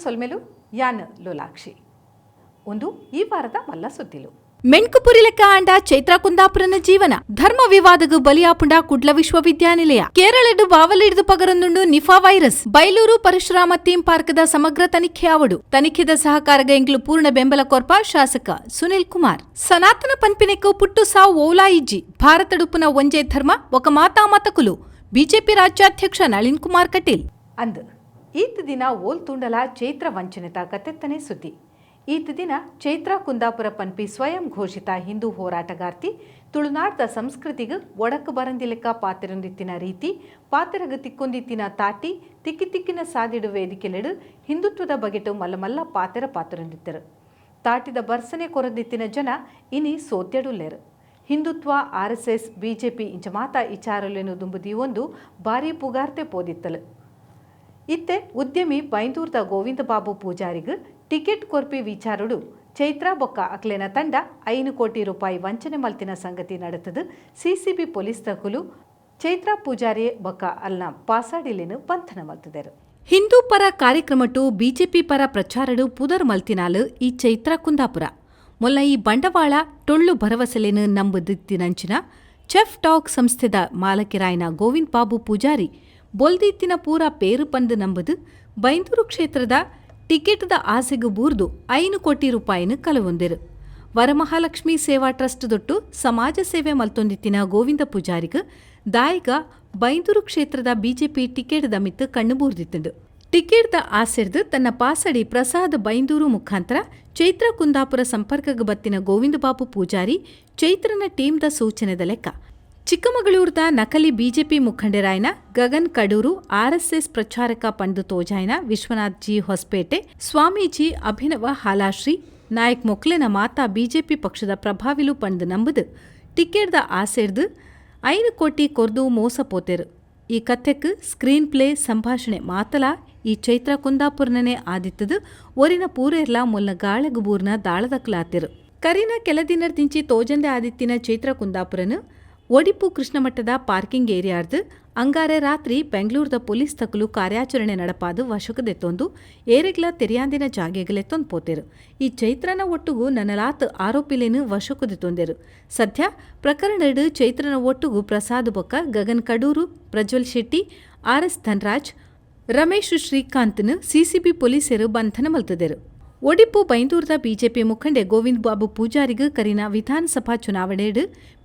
ಸೊಲ್ಮೆಲು. ಯಾನ್ ಲೋಲಾಕ್ಷಿ. ಒಂದು ಈ ವಾರದ ಮಲ್ಲ ಸುದ್ದಿಲು. ಮೆಣ್ಕುಪುರಿ ಲೆಕ್ಕ ಆಂಡ ಚೈತ್ರ ಕುಂದಾಪುರನ ಜೀವನ. ಧರ್ಮ ವಿವಾದಗ್ ಬಲಿಯಾಪುಂಡ ಕುಡ್ಲ ವಿಶ್ವವಿದ್ಯಾನಿಲಯ. ಕೇರಳಡ್ ವಾವಲಿಡ್ದು ಪಗರೊಂದುಂಡು Nipah virus. Bailur Parashurama theme ಪಾರ್ಕ್ದ ಸಮಗ್ರ ತನಿಖೆ ಆವಡು. ತನಿಖೆದ ಸಹಕಾರಗ ಎಂಕ್ಲು ಪೂರ್ಣ ಬೆಂಬಲ ಕೊರ್ಪ, ಶಾಸಕ ಸುನಿಲ್ ಕುಮಾರ್. ಸನಾತನ ಪನ್ಪಿನೆಕ್ಕು ಪುಟ್ಟು ಸಾವು ಓಲಾ ಇಜ್ಜಿ. ಭಾರತಡುಪ್ಪುನ ಒಂಜೇ ಧರ್ಮ ಬೊಕ ಮಾತಾ ಮತಕುಲು, ಬಿಜೆಪಿ ರಾಜ್ಯಾಧ್ಯಕ್ಷ ನಳಿನ್ ಕುಮಾರ್ ಕಟೀಲ್. ಅಂದ್, ಈತ್ ದಿನ ಓಲ್ ತುಂಡಲ ಚೈತ್ರ ವಂಚನೆತ ಕತೆತ್ತನೆ ಸುದ್ದಿ. ಈತ ದಿನ ಚೈತ್ರ ಕುಂದಾಪುರ ಪನ್ಪಿ ಸ್ವಯಂ ಘೋಷಿತ ಹಿಂದೂ ಹೋರಾಟಗಾರ್ತಿ ತುಳುನಾಡ್ದ ಸಂಸ್ಕೃತಿಗ್ ಒಡಕು ಬರಂದಿಲೆಕ್ಕ ಪಾತೆರೊಂದಿತ್ತಿನ ರೀತಿ, ಪಾತೆರಗ್ ತಿಕ್ಕೊಂದಿತ್ತಿನ ತಾಟಿ, ತಿಕ್ಕಿ ತಿಕ್ಕಿನ ಸಾದಿಡು ವೇದಿಕೆಲೆಡು ಹಿಂದುತ್ವದ ಬಗೆಟು ಮಲ್ಲ ಮಲ್ಲ ಪಾತೆರ ಪಾತೆರೊಂದಿತ್ತರು. ತಾಟಿದ ಬರ್ಸನೆ ಕೊರದಿತ್ತಿನ ಜನ ಇನಿ ಸೋತ್ಯಡುಲ್ಲೆರ್. ಹಿಂದುತ್ವ, ಆರ್ಎಸ್ಎಸ್, ಬಿಜೆಪಿ ಇಂಚ ಮಾತ ಇಚಾರಲೆನು ದುಂಬು ದೀವೊಂದು ಬಾರಿ ಪುಗಾರ್ತೆ ಪೋದಿತ್ತಲು. ಇತ್ತೆ ಉದ್ಯಮಿ ಬೈಂದೂರ್ದ ಗೋವಿಂದ ಬಾಬು ಪೂಜಾರಿಗ್ ಟಿಕೆಟ್ ಕೊರ್ಪಿ ವಿಚಾರುಡು ಚೈತ್ರ ಬೊಕ್ಕ ಅಕ್ಲೆನ ತಂಡ 5 ಕೋಟಿ ರೂಪಾಯಿ ವಂಚನೆ ಮಲ್ತಿನ ಸಂಗತಿ ನಡೆತದು ಸಿಸಿಬಿ ಪೊಲೀಸ್ ತಕುಲು ಚೈತ್ರ ಪೂಜಾರಿ ಬೊಕ್ಕ ಅಲ್ನ ಪಾಸಾಡಿಲಿನ ಬಂಧನ ಮಲ್ತಿದರು. ಹಿಂದೂ ಪರ ಕಾರ್ಯಕ್ರಮಟು ಬಿಜೆಪಿ ಪರ ಪ್ರಚಾರಡು ಪುದರ್ ಮಲ್ತಿನಾಲು ಈ ಚೈತ್ರ ಕುಂದಾಪುರ. ಮೊಲ್ಲ ಈ ಬಂಡವಾಳ ಟೊಳ್ಳು ಭರವಸೆಲೇನು ನಂಬುದಿತ್ತಿನಂಚಿನ ಚೆಫ್ ಟಾಕ್ ಸಂಸ್ಥೆದ ಮಾಲಕಿರಾಯನ ಗೋವಿಂದ್ ಬಾಬು ಪೂಜಾರಿ ಬೊಲ್ದಿತ್ತಿನ ಪೂರ ಪೇರು ಪಂದು ನಂಬುದು ಬೈಂದೂರು ಕ್ಷೇತ್ರದ ಟಿಕೆಟ್ದ ಆಸೆಗು ಬೂರ್ದು 5 ಕೋಟಿ ರೂಪಾಯಿನ ಕಲವೊಂದಿರು. ವರಮಹಾಲಕ್ಷ್ಮಿ ಸೇವಾ ಟ್ರಸ್ಟ್ ದೊಟ್ಟು ಸಮಾಜ ಸೇವೆ ಮಲ್ತೊಂದಿತ್ತಿನ ಗೋವಿಂದ ಪೂಜಾರಿಗ್ ದಾಯಿಗ ಬೈಂದೂರು ಕ್ಷೇತ್ರದ ಬಿಜೆಪಿ ಟಿಕೆಟ್ದ ಮಿತ್ತು ಕಣ್ಣು ಬೂರ್ದಿತ್ತುಂಡು. ಟಿಕೆಟ್ದ ಆಸೆರ್ದು ತನ್ನ ಪಾಸಡಿ ಪ್ರಸಾದ್ ಬೈಂದೂರು ಮುಖಾಂತರ ಚೈತ್ರ ಕುಂದಾಪುರ ಸಂಪರ್ಕಗ್ ಬತ್ತಿನ ಗೋವಿಂದ ಬಾಬು ಪೂಜಾರಿ ಚೈತ್ರನ ಟೀಮ್ದ ಸೂಚನೆದ ಲೆಕ್ಕ ಚಿಕ್ಕಮಗಳೂರದ ನಕಲಿ ಬಿಜೆಪಿ ಮುಖಂಡರಾಯನ ಗಗನ್ ಕಡೂರು, ಆರ್ಎಸ್ಎಸ್ ಪ್ರಚಾರಕ ಪಂಡು ತೋಜಾಯನ ವಿಶ್ವನಾಥ್ ಜಿ ಹೊಸಪೇಟೆ, ಸ್ವಾಮೀಜಿ ಅಭಿನವ ಹಾಲಾಶ್ರೀ ನಾಯಕ್ ಮೊಕ್ಲೆನ ಮಾತಾ ಬಿಜೆಪಿ ಪಕ್ಷದ ಪ್ರಭಾವಿಲು ಪಂದು ನಂಬುದು ಟಿಕೆಟ್ದ ಆಸೆರ್ದು 5 ಕೋಟಿ ಕೊರ್ದು ಮೋಸ ಪೋತೆರು. ಈ ಕಥೆಕ್ ಸ್ಕ್ರೀನ್ ಪ್ಲೇ, ಸಂಭಾಷಣೆ ಮಾತಲ ಈ ಚೈತ್ರ ಕುಂದಾಪುರನೇ ಆದಿತ್ತದು. ಒರಿನ ಪೂರೇರ್ಲ ಮೊಲ್ಲ ಗಾಳಗು ಬೂರ್ನ ದಾಳದಕ್ಲಾತಿರು. ಕರಿನ ಕೆಲ ದಿನರ್ದಿಂಚಿ ತೋಜಂದೆ ಆದಿತ್ತಿನ ಚೈತ್ರ ಕುಂದಾಪುರನು ಒಡಿಪು ಕೃಷ್ಣಮಠದ ಪಾರ್ಕಿಂಗ್ ಏರಿಯಾರ್ದು ಅಂಗಾರೆ ರಾತ್ರಿ ಬೆಂಗಳೂರದ ಪೊಲೀಸ್ ತಕಲು ಕಾರ್ಯಾಚರಣೆ ನಡಪಾದು ವಶಕದೆತ್ತೊಂದು ಏರೆಗ್ಲ ತೆರಿಯಾಂದಿನ ಜಾಗೆಗಲೆತ್ತೊಂದು ಪೋತೆರು. ಈ ಚೈತ್ರನ ಒಟ್ಟುಗು ನನಲಾತ್ ಆರೋಪಿಲೇನು ವಶಕ್ಕದೆತ್ತೊಂದೆರು. ಸದ್ಯ ಪ್ರಕರಣಡ್ ಚೈತ್ರನ ಒಟ್ಟುಗು ಪ್ರಸಾದ್ ಬೊಕ್ಕ ಗಗನ್ ಕಡೂರು, ಪ್ರಜ್ವಲ್ ಶೆಟ್ಟಿ, ಆರ್ ಎಸ್ ಧನ್ರಾಜ್, ರಮೇಶ್ ಶ್ರೀಕಾಂತ್ನ್ ಸಿಸಿಬಿ ಪೊಲೀಸರು ಬಂಧನ ಮಲ್ತದೆರು. ಒಡಿಪು ಬೈಂದೂರ್ದ ಬಿಜೆಪಿ ಮುಖಂಡೆ ಗೋವಿಂದ್ ಬಾಬು ಪೂಜಾರಿಗ್ ಕರಿನ ವಿಧಾನಸಭಾ ಚುನಾವಣೆಡ್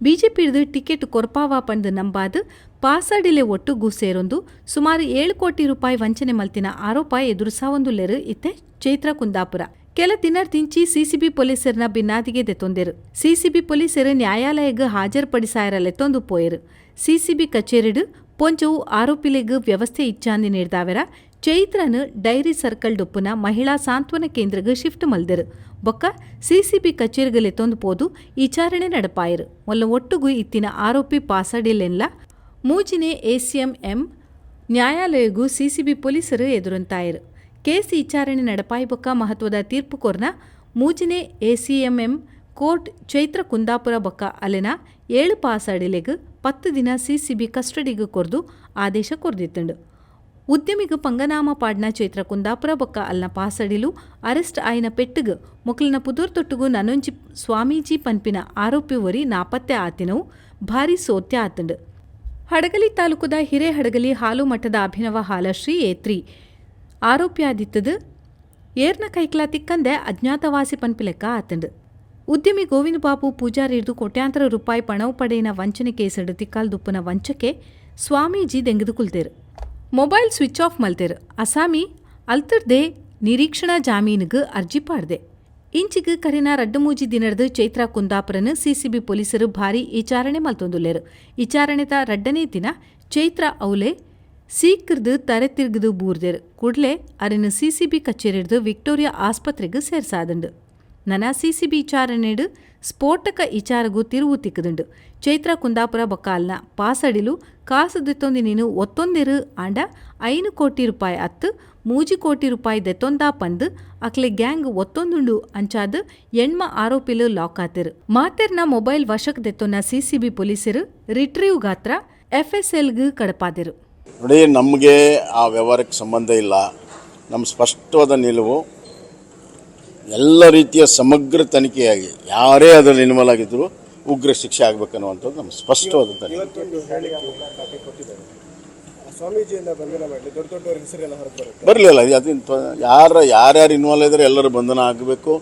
ಬಿಜೆಪಿಡ್ದು ಟಿಕೆಟ್ ಕೊರ್ಪಾವ ಪಂದ್ ನಂಬಾದ್ ಪಾಸಾಡಿಲೆ ಒಟ್ಟುಗು ಸೇರೊಂದು ಸುಮಾರು 7 ಕೋಟಿ ರೂಪಾಯಿ ವಂಚನೆ ಮಲ್ತಿನ ಆರೋಪ ಎದುರುಸಾವೊಂದುಲ್ಲೆರು ಇತ್ತೆ ಚೈತ್ರ ಕುಂದಾಪುರ. ಕೆಲ ದಿನರ್ದಿಂಚಿ ಸಿಸಿಬಿ ಪೊಲೀಸರ್ನ ಬಿನ್ನಾದಿಗೆ ದೆತ್ತೊಂದೆರು. ಸಿಸಿಬಿ ಪೊಲೀಸರು ನ್ಯಾಯಾಲಯಗ್ ಹಾಜರುಪಡಿಸಾಯರಲೆತ್ತೊಂದು ಪೋಯೆರು. ಸಿಸಿಬಿ ಕಚೇರಿಡ್ ಪೊಂಜವು ಆರೋಪಿಲೆಗ್ ವ್ಯವಸ್ಥೆ ಇಚ್ಚಾಂದಿ ನೀಡ್ದಾವೆರ ಚೈತ್ರನ್ ಡೈರಿ ಸರ್ಕಲ್ ಡೊಪ್ಪುನ ಮಹಿಳಾ ಸಾಂತ್ವನ ಕೇಂದ್ರಗ್ ಶಿಫ್ಟ್ ಮಲ್ದೆರು. ಬೊಕ್ಕ ಸಿಸಿಬಿ ಕಚೇರಿಗ್ ಲೆತ್ತೊಂದು ಪೋದು ವಿಚಾರಣೆ ನಡಪಾಯರು. ಮೊಲ್ಲ ಒಟ್ಟುಗು ಇತ್ತಿನ ಆರೋಪಿ ಪಾಸಡಿಲೆನ್ಲ ಮೂಜಿನೇ ಎಸಿಎಂ ಎಂ ನ್ಯಾಯಾಲಯಗೂ ಸಿಸಿಬಿ ಪೊಲೀಸರು ಎದುರಂತಾಯರು. ಕೇಸ್ ವಿಚಾರಣೆ ನಡಪಾಯಿ ಬೊಕ್ಕ ಮಹತ್ವದ ತೀರ್ಪು ಕೊರ್ನ ಮೂಜಿನೇ ಎಸಿಎಂಎಂ ಕೋರ್ಟ್ ಚೈತ್ರ ಕುಂದಾಪುರ ಬೊಕ್ಕ ಅಲೆನ ಏಳು ಪಾಸಡಿಲೆಗ್ 10 ದಿನ ಸಿಸಿಬಿ ಕಸ್ಟಡಿಗ್ ಕೊರ್ದು ಆದೇಶ ಕೊರ್ದಿತ್ತುಂಡು. ಉದ್ಯಮಿಗ್ ಪಂಗನಾಮ ಪಾಡ್ನ ಚೈತ್ರ ಕುಂದಾಪುರ ಬೊಕ್ಕ ಅಲ್ನ ಪಾಸಡಿಲು ಅರೆಸ್ಟ್ ಆಯಿನ ಪೆಟ್ಟುಗ್ ಮೊಕ್ಲಿನ ಪುದೂರ್ ತೊಟ್ಟುಗು ನನೊಂಜಿ ಸ್ವಾಮೀಜಿ ಪನ್ಪಿನ ಆರೋಪಿ ಒರಿ ನಾಪತ್ತೆ ಆತಿನವು ಭಾರಿ ಸೋತ್ಯ ಆತುಂಡು. ಹಡಗಲಿ ತಾಲೂಕುದ ಹಿರೇಹಡಗಲಿ ಹಾಲು ಮಠದ ಅಭಿನವ ಹಾಲಶ್ರೀ ಏತ್ರಿ ಆರೋಪಿಯಾದಿತ್ತದು ಏರ್ನ ಕೈಕ್ಲ ತಿಕ್ಕಂದೆ ಅಜ್ಞಾತವಾಸಿ ಪನ್ಪಿಲೆಕ್ಕ ಆತಂಡು. ಉದ್ಯಮಿ ಗೋವಿಂದ ಬಾಬು ಪೂಜಾರಿ ಇರ್ದು ಕೋಟ್ಯಾಂತರ ರೂಪಾಯಿ ಪಣವು ಪಡೆಯಿನ ವಂಚನೆ ಕೇಸಡು ತಿಕ್ಕಾಲ್ದುಪ್ಪುನ ವಂಚಕೆ ಸ್ವಾಮೀಜಿ ದೆಂಗದು ಕುಲ್ತೇರು. Mobile switch off ಮಲ್ತೇರು. ಅಸಾಮಿ ಅಲ್ತರ್ದೆ ನಿರೀಕ್ಷಣಾ ಜಾಮೀನುಗ್ ಅರ್ಜಿ ಪಾಡ್ದೆ. ಇಂಚಿಗ್ ಕರಿನ ರಡ್ಡು ಮೂಜಿ ದಿನರ್ದು ಚೈತ್ರ ಕುಂದಾಪುರನ್ ಸಿಸಿಬಿ ಪೊಲೀಸರು ಭಾರಿ ವಿಚಾರಣೆ ಮಲ್ತೊಂದುಲ್ಲೆರು. ವಿಚಾರಣೆದ ರಡ್ಡನೇ ದಿನ ಚೈತ್ರ ಔಲೆ ಸೀಕ್ರದು ತರೆ ತಿರ್ಗದು ಬೂರ್ದೆರು. ಕೂಡ್ಲೆ ಅರೆನ್ ಸಿಸಿಬಿ ಕಚೇರಿಡ್ದು ವಿಕ್ಟೋರಿಯಾ ಆಸ್ಪತ್ರೆಗ್ ಸೇರ್ಸಾದಂಡು. ನನ ಸಿಸಿಬಿ ವಿಚಾರಣೆಡು ಸ್ಫೋಟಕ ವಿಚಾರಗು ತಿರುವು ತಿಕ್ಕದುಂಡು. ಚೈತ್ರ ಕುಂದಾಪುರ ಬೊಕ್ಕಾಲ್ನ ಪಾಸಡಿಲು ಕಾಸು ದೆತ್ತೊಂದಿ ನೀನು ಒತ್ತೊಂದಿರು, ಆಂಡ 5 ಕೋಟಿ ರೂಪಾಯಿ ಅತ್ತು, 3 ಕೋಟಿ ರೂಪಾಯಿ ದೆತ್ತೊಂದಾ ಪಂದ್ ಅಕ್ಲೆ ಗ್ಯಾಂಗ್ ಒತ್ತೊಂದುಂಡು. ಅಂಚಾದ್ ಎಣ್ಮ ಆರೋಪಿಲು ಲಾಕ್ ಆತಿರು. ಮಾತೆರ್ನ ಮೊಬೈಲ್ ವಶಕ್ ದೆತ್ತೊನ್ನ ಸಿಸಿಬಿ ಪೊಲೀಸರು ರಿಟ್ರೀವ್ ಗಾತ್ರ ಎಫ್ಎಸ್ಎಲ್ಗ್ ಕಡಪಾದಿರು. ನೋಡಿ, ನಮಗೆ ಆ ವ್ಯವಹಾರಕ್ಕೆ ಸಂಬಂಧ ಇಲ್ಲ. ನಮ್ಮ ಸ್ಪಷ್ಟವಾದ ನಿಲುವು, ಎಲ್ಲ ರೀತಿಯ ಸಮಗ್ರ ತನಿಖೆಯಾಗಿ ಯಾರೇ ಅದರಲ್ಲಿ ಇನ್ವಾಲ್ವ್ ಆಗಿದ್ದರೂ ಉಗ್ರ ಶಿಕ್ಷೆ ಆಗಬೇಕನ್ನುವಂಥದ್ದು ನಮ್ಮ ಸ್ಪಷ್ಟವಾದ ತನಿಖೆ. ಇವತ್ತೊಂದು ಹೇಳಿಕೆ ಆಕೆ ಕೊಟ್ಟಿದ್ದಾರೆ. ಆ ಸ್ವಾಮೀಜಿಯನ್ನ ಬಂಧನ ಮಾಡಲಿ, ದೊಡ್ಡ ದೊಡ್ಡವರ ಹೆಸರೆಲ್ಲ ಹೊರಗೆ ಬರುತ್ತೆ. ಬರಲಿಲ್ಲ ಅದು. ಯಾರ್ಯಾರು ಇನ್ವಾಲ್ವ್ ಇದ್ದಾರೆ ಎಲ್ಲರೂ ಬಂಧನ ಆಗಬೇಕು,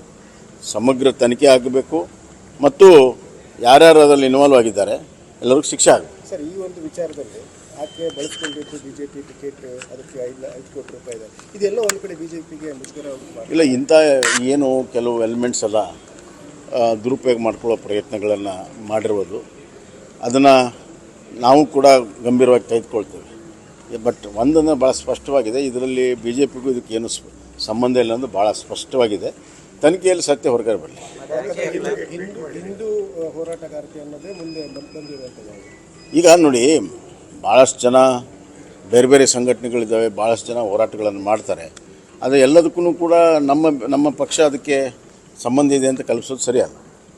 ಸಮಗ್ರ ತನಿಖೆ ಆಗಬೇಕು ಮತ್ತು ಯಾರ್ಯಾರು ಅದರಲ್ಲಿ ಇನ್ವಾಲ್ವ್ ಆಗಿದ್ದಾರೆ ಎಲ್ಲರಿಗೂ ಶಿಕ್ಷೆ ಆಗಬೇಕು. ಸರ್, ಈ ಒಂದು ವಿಚಾರದಲ್ಲಿ ಆಕೆ ಬಳಸ್ಕೊಂಡಿದ್ದು ಬಿಜೆಪಿ ಟಿಕೆಟ್, ಅದಕ್ಕೆ 5 ಕೋಟಿ ರೂಪಾಯಿ ಇದೆ. ಇದೆಲ್ಲ ಒಂದು ಕಡೆ ಬಿಜೆಪಿಗೆ ಮುಜುಗರ ಉಂಟು ಮಾಡಿ ಇಲ್ಲ, ಇಂಥ ಏನು ಕೆಲವು ಎಲಿಮೆಂಟ್ಸ್ ಎಲ್ಲ ದುರುಪಯೋಗ ಮಾಡ್ಕೊಳ್ಳೋ ಪ್ರಯತ್ನಗಳನ್ನು ಮಾಡಿರ್ಬೋದು. ಅದನ್ನು ನಾವು ಕೂಡ ಗಂಭೀರವಾಗಿ ತೆಗೆದುಕೊಳ್ತೇವೆ. ಬಟ್ ಒಂದನ್ನು ಭಾಳ ಸ್ಪಷ್ಟವಾಗಿದೆ, ಇದರಲ್ಲಿ ಬಿಜೆಪಿಗೂ ಇದಕ್ಕೆ ಏನು ಸಂಬಂಧ ಇಲ್ಲ ಅನ್ನೋದು ಭಾಳ ಸ್ಪಷ್ಟವಾಗಿದೆ. ತನಿಖೆಯಲ್ಲಿ ಸತ್ಯ ಹೊರಗಡೆ ಬರಲಿ. ಯಾಕಂದ್ರೆ ಹಿಂದೂ ಹಿಂದೂ ಹಿಂದೂ ಹೋರಾಟಗಾರ್ತಿ ಅನ್ನೋದೇ ಮುಂದೆ ಬಂದಿರುವಂಥದ್ದು. ಈಗ ನೋಡಿ, ಭಾಳಷ್ಟು ಜನ ಬೇರೆ ಬೇರೆ ಸಂಘಟನೆಗಳಿದ್ದಾವೆ, ಭಾಳಷ್ಟು ಜನ ಹೋರಾಟಗಳನ್ನು ಮಾಡ್ತಾರೆ. ಆದರೆ ಎಲ್ಲದಕ್ಕೂ ಕೂಡ ನಮ್ಮ ನಮ್ಮ ಪಕ್ಷ ಅದಕ್ಕೆ ಸಂಬಂಧ ಇದೆ ಅಂತ ಕಲ್ಪಿಸೋದು ಸರಿಯಲ್ಲ.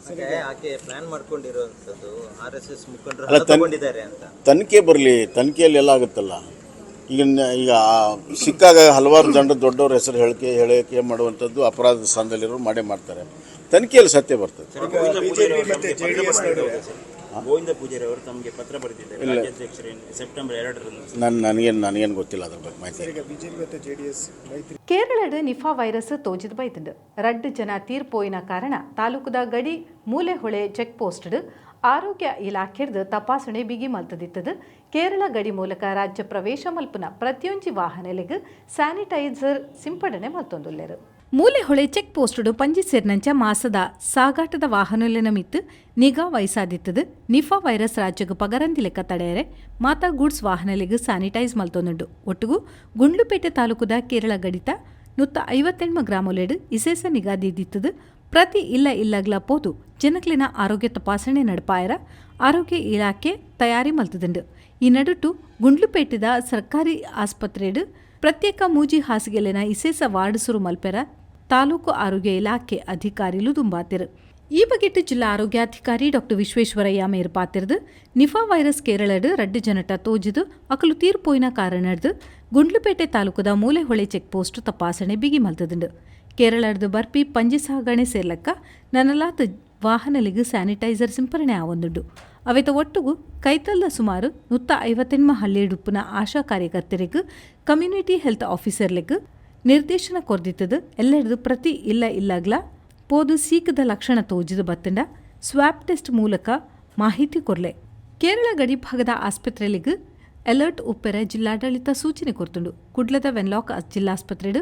ಮತ್ತೆ ಆಕೆ ಪ್ಲಾನ್ ಮಾಡ್ಕೊಂಡಿರುವಂತದ್ದು ಆರ್ಎಸ್ಎಸ್ ಮುಖಂಡರು ಅಲ್ಲ, ಹಣ ತಗೊಂಡಿದ್ದಾರೆ ಅಂತ. ತನಿಖೆ ಬರಲಿ, ತನಿಖೆಯಲ್ಲಿ ಎಲ್ಲ ಆಗುತ್ತಲ್ಲ. ಈಗ ಈಗ ಸಿಕ್ಕಾಗ ಹಲವಾರು ಜನರು ದೊಡ್ಡವ್ರ ಹೆಸರು ಹೇಳಿಕೆ ಹೇಳಿಕೆ ಮಾಡುವಂಥದ್ದು ಅಪರಾಧ ಸ್ಥಾನದಲ್ಲಿರೋರು ಮಾಡೇ ಮಾಡ್ತಾರೆ. ತನಿಖೆಯಲ್ಲಿ ಸತ್ಯ ಬರ್ತದೆ. ಬಿಜೆಪಿ ಮತ್ತೆ ಜೆಡಿಎಸ್ ನಡುವೆ ಗೋವಿಂದ ಪೂಜಾರಿ ಅವರು ತಮಗೆ ಪತ್ರ ಬರೆದಿದ್ದಾರೆ, ರಾಜ್ಯಾಧ್ಯಕ್ಷರು, ಸೆಪ್ಟೆಂಬರ್ 2ರಂದು. ನಾನು ನನಗೇನು ನನಗೇನು ಗೊತ್ತಿಲ್ಲ ಅದ್ರ ಬಗ್ಗೆ ಮಾಹಿತಿ. ಈಗ ಬಿಜೆಪಿ ಮತ್ತೆ ಜೆಡಿಎಸ್ ಮೈತ್ರಿ ಕೇರಳಡ್ ನಿಫಾ ವೈರಸ್ ತೋಜಿದ್ ಬೈತುಂಡು. ರಡ್ಡು ಜನ ತೀರ್ಪೋಯಿನ ಕಾರಣ ತಾಲೂಕುದ ಗಡಿ ಮೂಲೆಹೊಳೆ ಚೆಕ್ ಪೋಸ್ಟ್ ಆರೋಗ್ಯ ಇಲಾಖೆರ್ದು ತಪಾಸಣೆ ಬಿಗಿ ಮಲ್ತದಿತ್ತದು. ಕೇರಳ ಗಡಿ ಮೂಲಕ ರಾಜ್ಯ ಪ್ರವೇಶ ಮಲ್ಪುನ ಪ್ರತಿಯೊಂಜಿ ವಾಹನಲೆಗ್ ಸ್ಯಾನಿಟೈಸರ್ ಸಿಂಪಡಣೆ ಮಲ್ತೊಂದುಲ್ಲೆರು. ಮೂಲೆಹೊಳೆ ಚೆಕ್ ಪೋಸ್ಟುಡು ಪಂಜಿ ಸೇರ್ನಂಚ ಮಾಸದ ಸಾಗಾಟದ ವಾಹನಲೆನ ಮಿತ್ತು ನಿಗಾ ವಹಿಸಾದಿತ್ತದು. ನಿಫಾ ವೈರಸ್ ರಾಜ್ಯಗ್ ಪಗರಂದಿ ಲೆಕ್ಕ ತಡೆಯರೆ ಮಾತಾ ಗೂಡ್ಸ್ ವಾಹನಲೆಗ್ ಸ್ಯಾನಿಟೈಸ್ ಮಲ್ತೊಂದುಂಡು. ಒಟ್ಟುಗು ಗುಂಡ್ಲುಪೇಟೆ ತಾಲೂಕುದ ಕೇರಳ ಗಡಿತ 158 ಗ್ರಾಮೊಲೆಡ್ ಇಸೇಸ ನಿಗಾ ದೀದಿತ್ತದು. ಪ್ರತಿ ಇಲ್ಲ ಇಲ್ಲಗ್ಲ ಪೋದು ಜನಕ್ಲೆನ ಆರೋಗ್ಯ ತಪಾಸಣೆ ನಡಪಾಯರ ಆರೋಗ್ಯ ಇಲಾಖೆ ತಯಾರಿ ಮಲ್ತದುಂಡು. ಈ ನಡುಟು ಗುಂಡ್ಲುಪೇಟೆದ ಸರ್ಕಾರಿ ಆಸ್ಪತ್ರೆಡ್ ಪ್ರತ್ಯೇಕ ಮೂಜಿ ಹಾಸಿಗೆಲೆನ ಇಸೇಸ ವಾರ್ಡ್ ಸುರು ಮಲ್ಪೆರ ತಾಲೂಕು ಆರೋಗ್ಯ ಇಲಾಖೆ ಅಧಿಕಾರಿಲು ದುಂಬಾತಿರು. ಈ ಬಗೆಟ್ ಜಿಲ್ಲಾ ಆರೋಗ್ಯಾಧಿಕಾರಿ ಡಾಕ್ಟರ್ ವಿಶ್ವೇಶ್ವರಯ್ಯ ಮೇರ್ ಪಾತಿರ್ದು, ನಿಫಾ ವೈರಸ್ ಕೇರಳಡ್ ರಡ್ಡು ಜನಟ ತೋಜಿದು ಅಕಲು ತೀರ್ಪೋಯಿನ ಕಾರಣರ್ದು ಗುಂಡ್ಲುಪೇಟೆ ತಾಲೂಕುದ ಮೂಲೆಹೊಳೆ ಚೆಕ್ ಪೋಸ್ಟ್ ತಪಾಸಣೆ ಬಿಗಿ ಮಲ್ತದುಂಡು. ಕೇರಳರ್ದು ಬರ್ಪಿ ಪಂಜಿ ಸಾಗಣೆ ಸೇರ್ಲಕ್ಕ ನನಲಾತ್ ವಾಹನಲಿಗ್ ಸ್ಯಾನಿಟೈಸರ್ ಸಿಂಪರಣೆ ಆವೊಂದುಂಡು. ಅವೆತ ಒಟ್ಟುಗು ಕೈತಲ್ದ ಸುಮಾರು 158 ಹಳ್ಳಿಡುಪ್ಪುನ ಆಶಾ ಕಾರ್ಯಕರ್ತರಿಗೆ, ಕಮ್ಯುನಿಟಿ ಹೆಲ್ತ್ ಆಫೀಸರ್ಲೆಗ್ ನಿರ್ದೇಶನ ಕೊರ್ದಿತ್ತದು. ಎಲ್ಲೆಡ್ದು ಪ್ರತಿ ಇಲ್ಲ ಇಲ್ಲಾಗ್ಲ ಪೋದು ಸೀಕದ ಲಕ್ಷಣ ತೋಜಿದು ಬತ್ತಂಡ ಸ್ವಾಬ್ ಟೆಸ್ಟ್ ಮೂಲಕ ಮಾಹಿತಿ ಕೊರ್ಲೆ. ಕೇರಳ ಗಡಿಭಾಗದ ಆಸ್ಪತ್ರೆಲಿಗ್ ಅಲರ್ಟ್ ಉಪ್ಪೆರ ಜಿಲ್ಲಾಡಳಿತ ಸೂಚನೆ ಕೊರ್ತುಂಡು. ಕುಡ್ಲದ ವೆನ್ಲಾಕ್ ಜಿಲ್ಲಾಸ್ಪತ್ರೆಡ್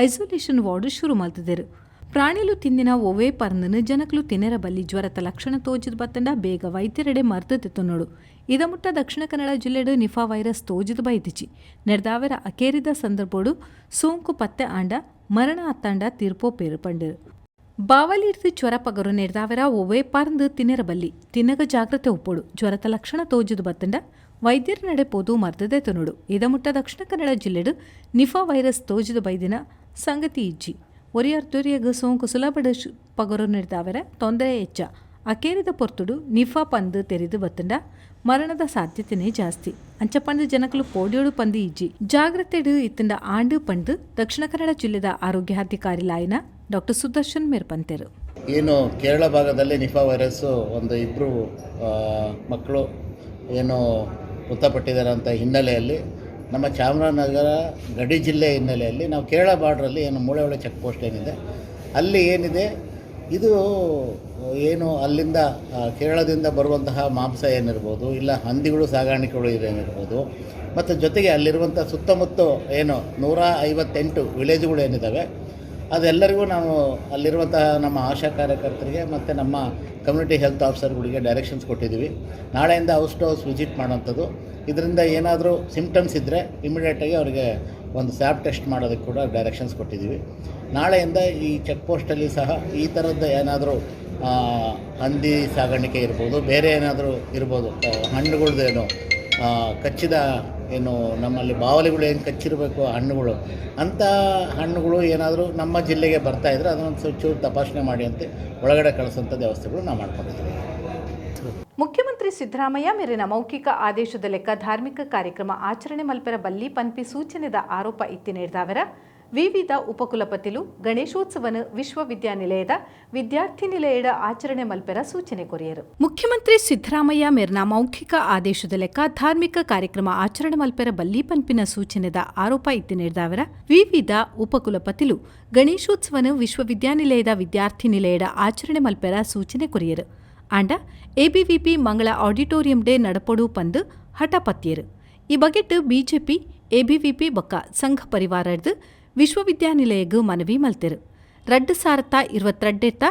ಐಸೋಲೇಷನ್ ವಾರ್ಡ್ ಶುರು ಮಲ್ತದೆರು. ಪ್ರಾಣಿಲು ತಿಂದಿನ ಒವ್ವೇ ಪರ್ಂದನು ಜನಕ್ಲು ತಿನ್ನೆರ ಬಲ್ಲಿ. ಜ್ವರತ ಲಕ್ಷಣ ತೋಜಿದ್ ಬತ್ತಂಡ ಬೇಗ ವೈದ್ಯರೆಡೆ ಮರ್ದು ತೆತ್ತೊನ್ನೋಡು. ಇದಮುಟ್ಟ ದಕ್ಷಿಣ ಕನ್ನಡ ಜಿಲ್ಲೆಡು ನಿಫಾ ವೈರಸ್ ತೋಜಿದ್ ಬೈದಿಜಿ. ನೆರ್ದಾವೆರ ಅಕೇರಿದ ಸಂದರ್ಭೋಡು ಸೋಂಕು ಪತ್ತೆ ಆಂಡ ಮರಣ ಅತ್ತಾಂಡ ತೀರ್ಪೋ ಪೇರು ಪಂಡರು. ಬಾವಲಿರ್ದು ಜ್ವರ ಪಗರು ನೆರ್ದಾವೆರ ಒವ್ವೇ ಪರ್ಂದು ತಿನ್ನೆರ ಬಲ್ಲಿ. ತಿನ್ನಗ ಜಾಗ್ರತೆ ಉಪ್ಪೋಡು. ಜ್ವರತ ಲಕ್ಷಣ ತೋಜಿದು ಬತ್ತಂಡ ವೈದ್ಯರ ನಡೆ ಪೋದು ಮರ್ದದೆ ತುನುಡು. ಇದಮುಟ್ಟ ದಕ್ಷಿಣ ಕನ್ನಡ ಜಿಲ್ಲೆಡು ನಿಫಾ ವೈರಸ್ ತೋಜಿದ ಬೈದಿನ ಸಂಗತಿ ಇಜ್ಜಿ. ಒರಿಯರ್ ತೊರಿಯಗ್ ಸೋಂಕು ಸುಲಭಡ ಪಗರು ನೆರ್ದಾವೆರ ತೊಂದರೆ ಹೆಚ್ಚ. ಅಕೇರಿದ ಪೊರ್ತುಡು ನಿಫಾ ಪಂದು ತೆರೆದು ಬತ್ತಂಡ ಮರಣದ ಸಾಧ್ಯತೆನೇ ಜಾಸ್ತಿ. ಅಂಚ ಪಂದು ಜನಕಲು ಪೋಡ್ಯೋಡು ಪಂದು ಇಜ್ಜಿ, ಜಾಗ್ರತೆಡು ಇತ್ತಂಡ ಆಂಡು ಪಂದು ದಕ್ಷಿಣ ಕನ್ನಡ ಜಿಲ್ಲೆದ ಆರೋಗ್ಯಾಧಿಕಾರಿ ಲಾಯನ ಡಾಕ್ಟರ್ ಸುದರ್ಶನ್ ಮೇರ್ ಪಂತೆರು. ಏನು ಕೇರಳ ಭಾಗದಲ್ಲಿ ನಿಫಾ ವೈರಸ್ಸು ಒಂದು ಇಬ್ಬರು ಮಕ್ಕಳು ಏನು ಮೃತಪಟ್ಟಿದ್ದಾರೆ ಅಂತ ಹಿನ್ನೆಲೆಯಲ್ಲಿ, ನಮ್ಮ ಚಾಮರಾಜನಗರ ಗಡಿ ಜಿಲ್ಲೆ ಹಿನ್ನೆಲೆಯಲ್ಲಿ ನಾವು ಕೇರಳ ಬಾರ್ಡ್ರಲ್ಲಿ ಏನು ಮೂಳೆಹೊಳೆ ಚೆಕ್ ಪೋಸ್ಟ್ ಏನಿದೆ, ಅಲ್ಲಿ ಏನಿದೆ ಇದು ಏನು ಅಲ್ಲಿಂದ ಕೇರಳದಿಂದ ಬರುವಂತಹ ಮಾಂಸ ಏನಿರ್ಬೋದು, ಇಲ್ಲ ಹಂದಿಗಳು ಸಾಗಾಣಿಕೆಗಳು ಏನಿರ್ಬೋದು, ಮತ್ತು ಜೊತೆಗೆ ಅಲ್ಲಿರುವಂಥ ಸುತ್ತಮುತ್ತ ಏನು 158 ವಿಲೇಜ್ಗಳು ಏನಿದ್ದಾವೆ, ಅದೆಲ್ಲರಿಗೂ ನಾವು ಅಲ್ಲಿರುವಂತಹ ನಮ್ಮ ಆಶಾ ಕಾರ್ಯಕರ್ತರಿಗೆ ಮತ್ತು ನಮ್ಮ ಕಮ್ಯುನಿಟಿ ಹೆಲ್ತ್ ಆಫೀಸರ್ಗಳಿಗೆ ಡೈರೆಕ್ಷನ್ಸ್ ಕೊಟ್ಟಿದ್ದೀವಿ. ನಾಳೆಯಿಂದ ಹೌಸ್ ಟು ಹೌಸ್ ವಿಸಿಟ್ ಮಾಡೋಂಥದ್ದು. ಇದರಿಂದ ಏನಾದರೂ ಸಿಮ್ಟಮ್ಸ್ ಇದ್ದರೆ ಇಮಿಡಿಯೇಟಾಗಿ ಅವರಿಗೆ ಒಂದು ಸ್ವಾಬ್ ಟೆಸ್ಟ್ ಮಾಡೋದಕ್ಕೆ ಕೂಡ ಡೈರೆಕ್ಷನ್ಸ್ ಕೊಟ್ಟಿದ್ದೀವಿ. ನಾಳೆಯಿಂದ ಈ ಚೆಕ್ ಪೋಸ್ಟಲ್ಲಿ ಸಹ ಈ ಥರದ್ದು ಏನಾದರೂ ಹಂದಿ ಸಾಗಾಣಿಕೆ ಇರ್ಬೋದು, ಬೇರೆ ಏನಾದರೂ ಇರ್ಬೋದು, ಹಣ್ಣುಗಳ್ದೇನು ಕಚ್ಚಿದ ಏನು ನಮ್ಮಲ್ಲಿ ಬಾವಲಿಗಳು ಏನು ಕಚ್ಚಿರಬೇಕು ಹಣ್ಣುಗಳು, ಅಂಥ ಹಣ್ಣುಗಳು ಏನಾದರೂ ನಮ್ಮ ಜಿಲ್ಲೆಗೆ ಬರ್ತಾಯಿದ್ರೆ ಅದನ್ನು ಸ್ವಲ್ಪ ಚೂರು ತಪಾಸಣೆ ಮಾಡಿ ಅಂತ ಒಳಗಡೆ ಕಳಿಸೋಂಥ ವ್ಯವಸ್ಥೆಗಳು ನಾವು ಮಾಡ್ಕೊಂಡಿದ್ದೀವಿ. ಮುಖ್ಯಮಂತ್ರಿ ಸಿದ್ದರಾಮಯ್ಯ ಮೇರಿನ ಮೌಖಿಕ ಆದೇಶದ ಲೆಕ್ಕ ಧಾರ್ಮಿಕ ಕಾರ್ಯಕ್ರಮ ಆಚರಣೆ ಮಲ್ಪೆರ ಬಲ್ಲಿ ಪನ್ಪಿ ಸೂಚನೆದ ಆರೋಪ ಇತ್ತಿ ನೇರ್ದಾವರ. ವಿವಿಧ ಉಪಕುಲಪತಿಲು ಗಣೇಶೋತ್ಸವನ ವಿಶ್ವವಿದ್ಯಾನಿಲಯದ ವಿದ್ಯಾರ್ಥಿ ನಿಲಯದ ಆಚರಣೆ ಮಲ್ಪೆರ ಸೂಚನೆ ಕೊರಿಯರು. ಮುಖ್ಯಮಂತ್ರಿ ಸಿದ್ದರಾಮಯ್ಯ ಮೇರ್ನ ಮೌಖಿಕ ಆದೇಶದ ಲೆಕ್ಕ ಧಾರ್ಮಿಕ ಕಾರ್ಯಕ್ರಮ ಆಚರಣೆ ಮಲ್ಪೆರ ಬಲ್ಲಿ ಪನ್ಪಿನ ಸೂಚನೆದ ಆರೋಪ ಇತ್ತಿ ನೀಡಿದವರ ವಿವಿಧ ಉಪಕುಲಪತಿಲು ಗಣೇಶೋತ್ಸವನ ವಿಶ್ವವಿದ್ಯಾನಿಲಯದ ವಿದ್ಯಾರ್ಥಿ ನಿಲಯದ ಆಚರಣೆ ಮಲ್ಪೆರ ಸೂಚನೆ ಕೊರಿಯರು. ಆಂಡ ಎಬಿವಿಪಿ ಮಂಗಳ ಆಡಿಟೋರಿಯಂ ಡೇ ನಡಪೊಡು ಪಂದ್ ಹಠಪತ್ತಿಯರು. ಈ ಬಗೆಟ್ ಬಿಜೆಪಿ, ಎಬಿವಿಪಿ ಬೊಕ್ಕ ಸಂಘ ಪರಿವಾರರ್ದು ವಿಶ್ವವಿದ್ಯಾನಿಲಯಗ್ ಮನವಿ ಮಲ್ತೆರು. 2022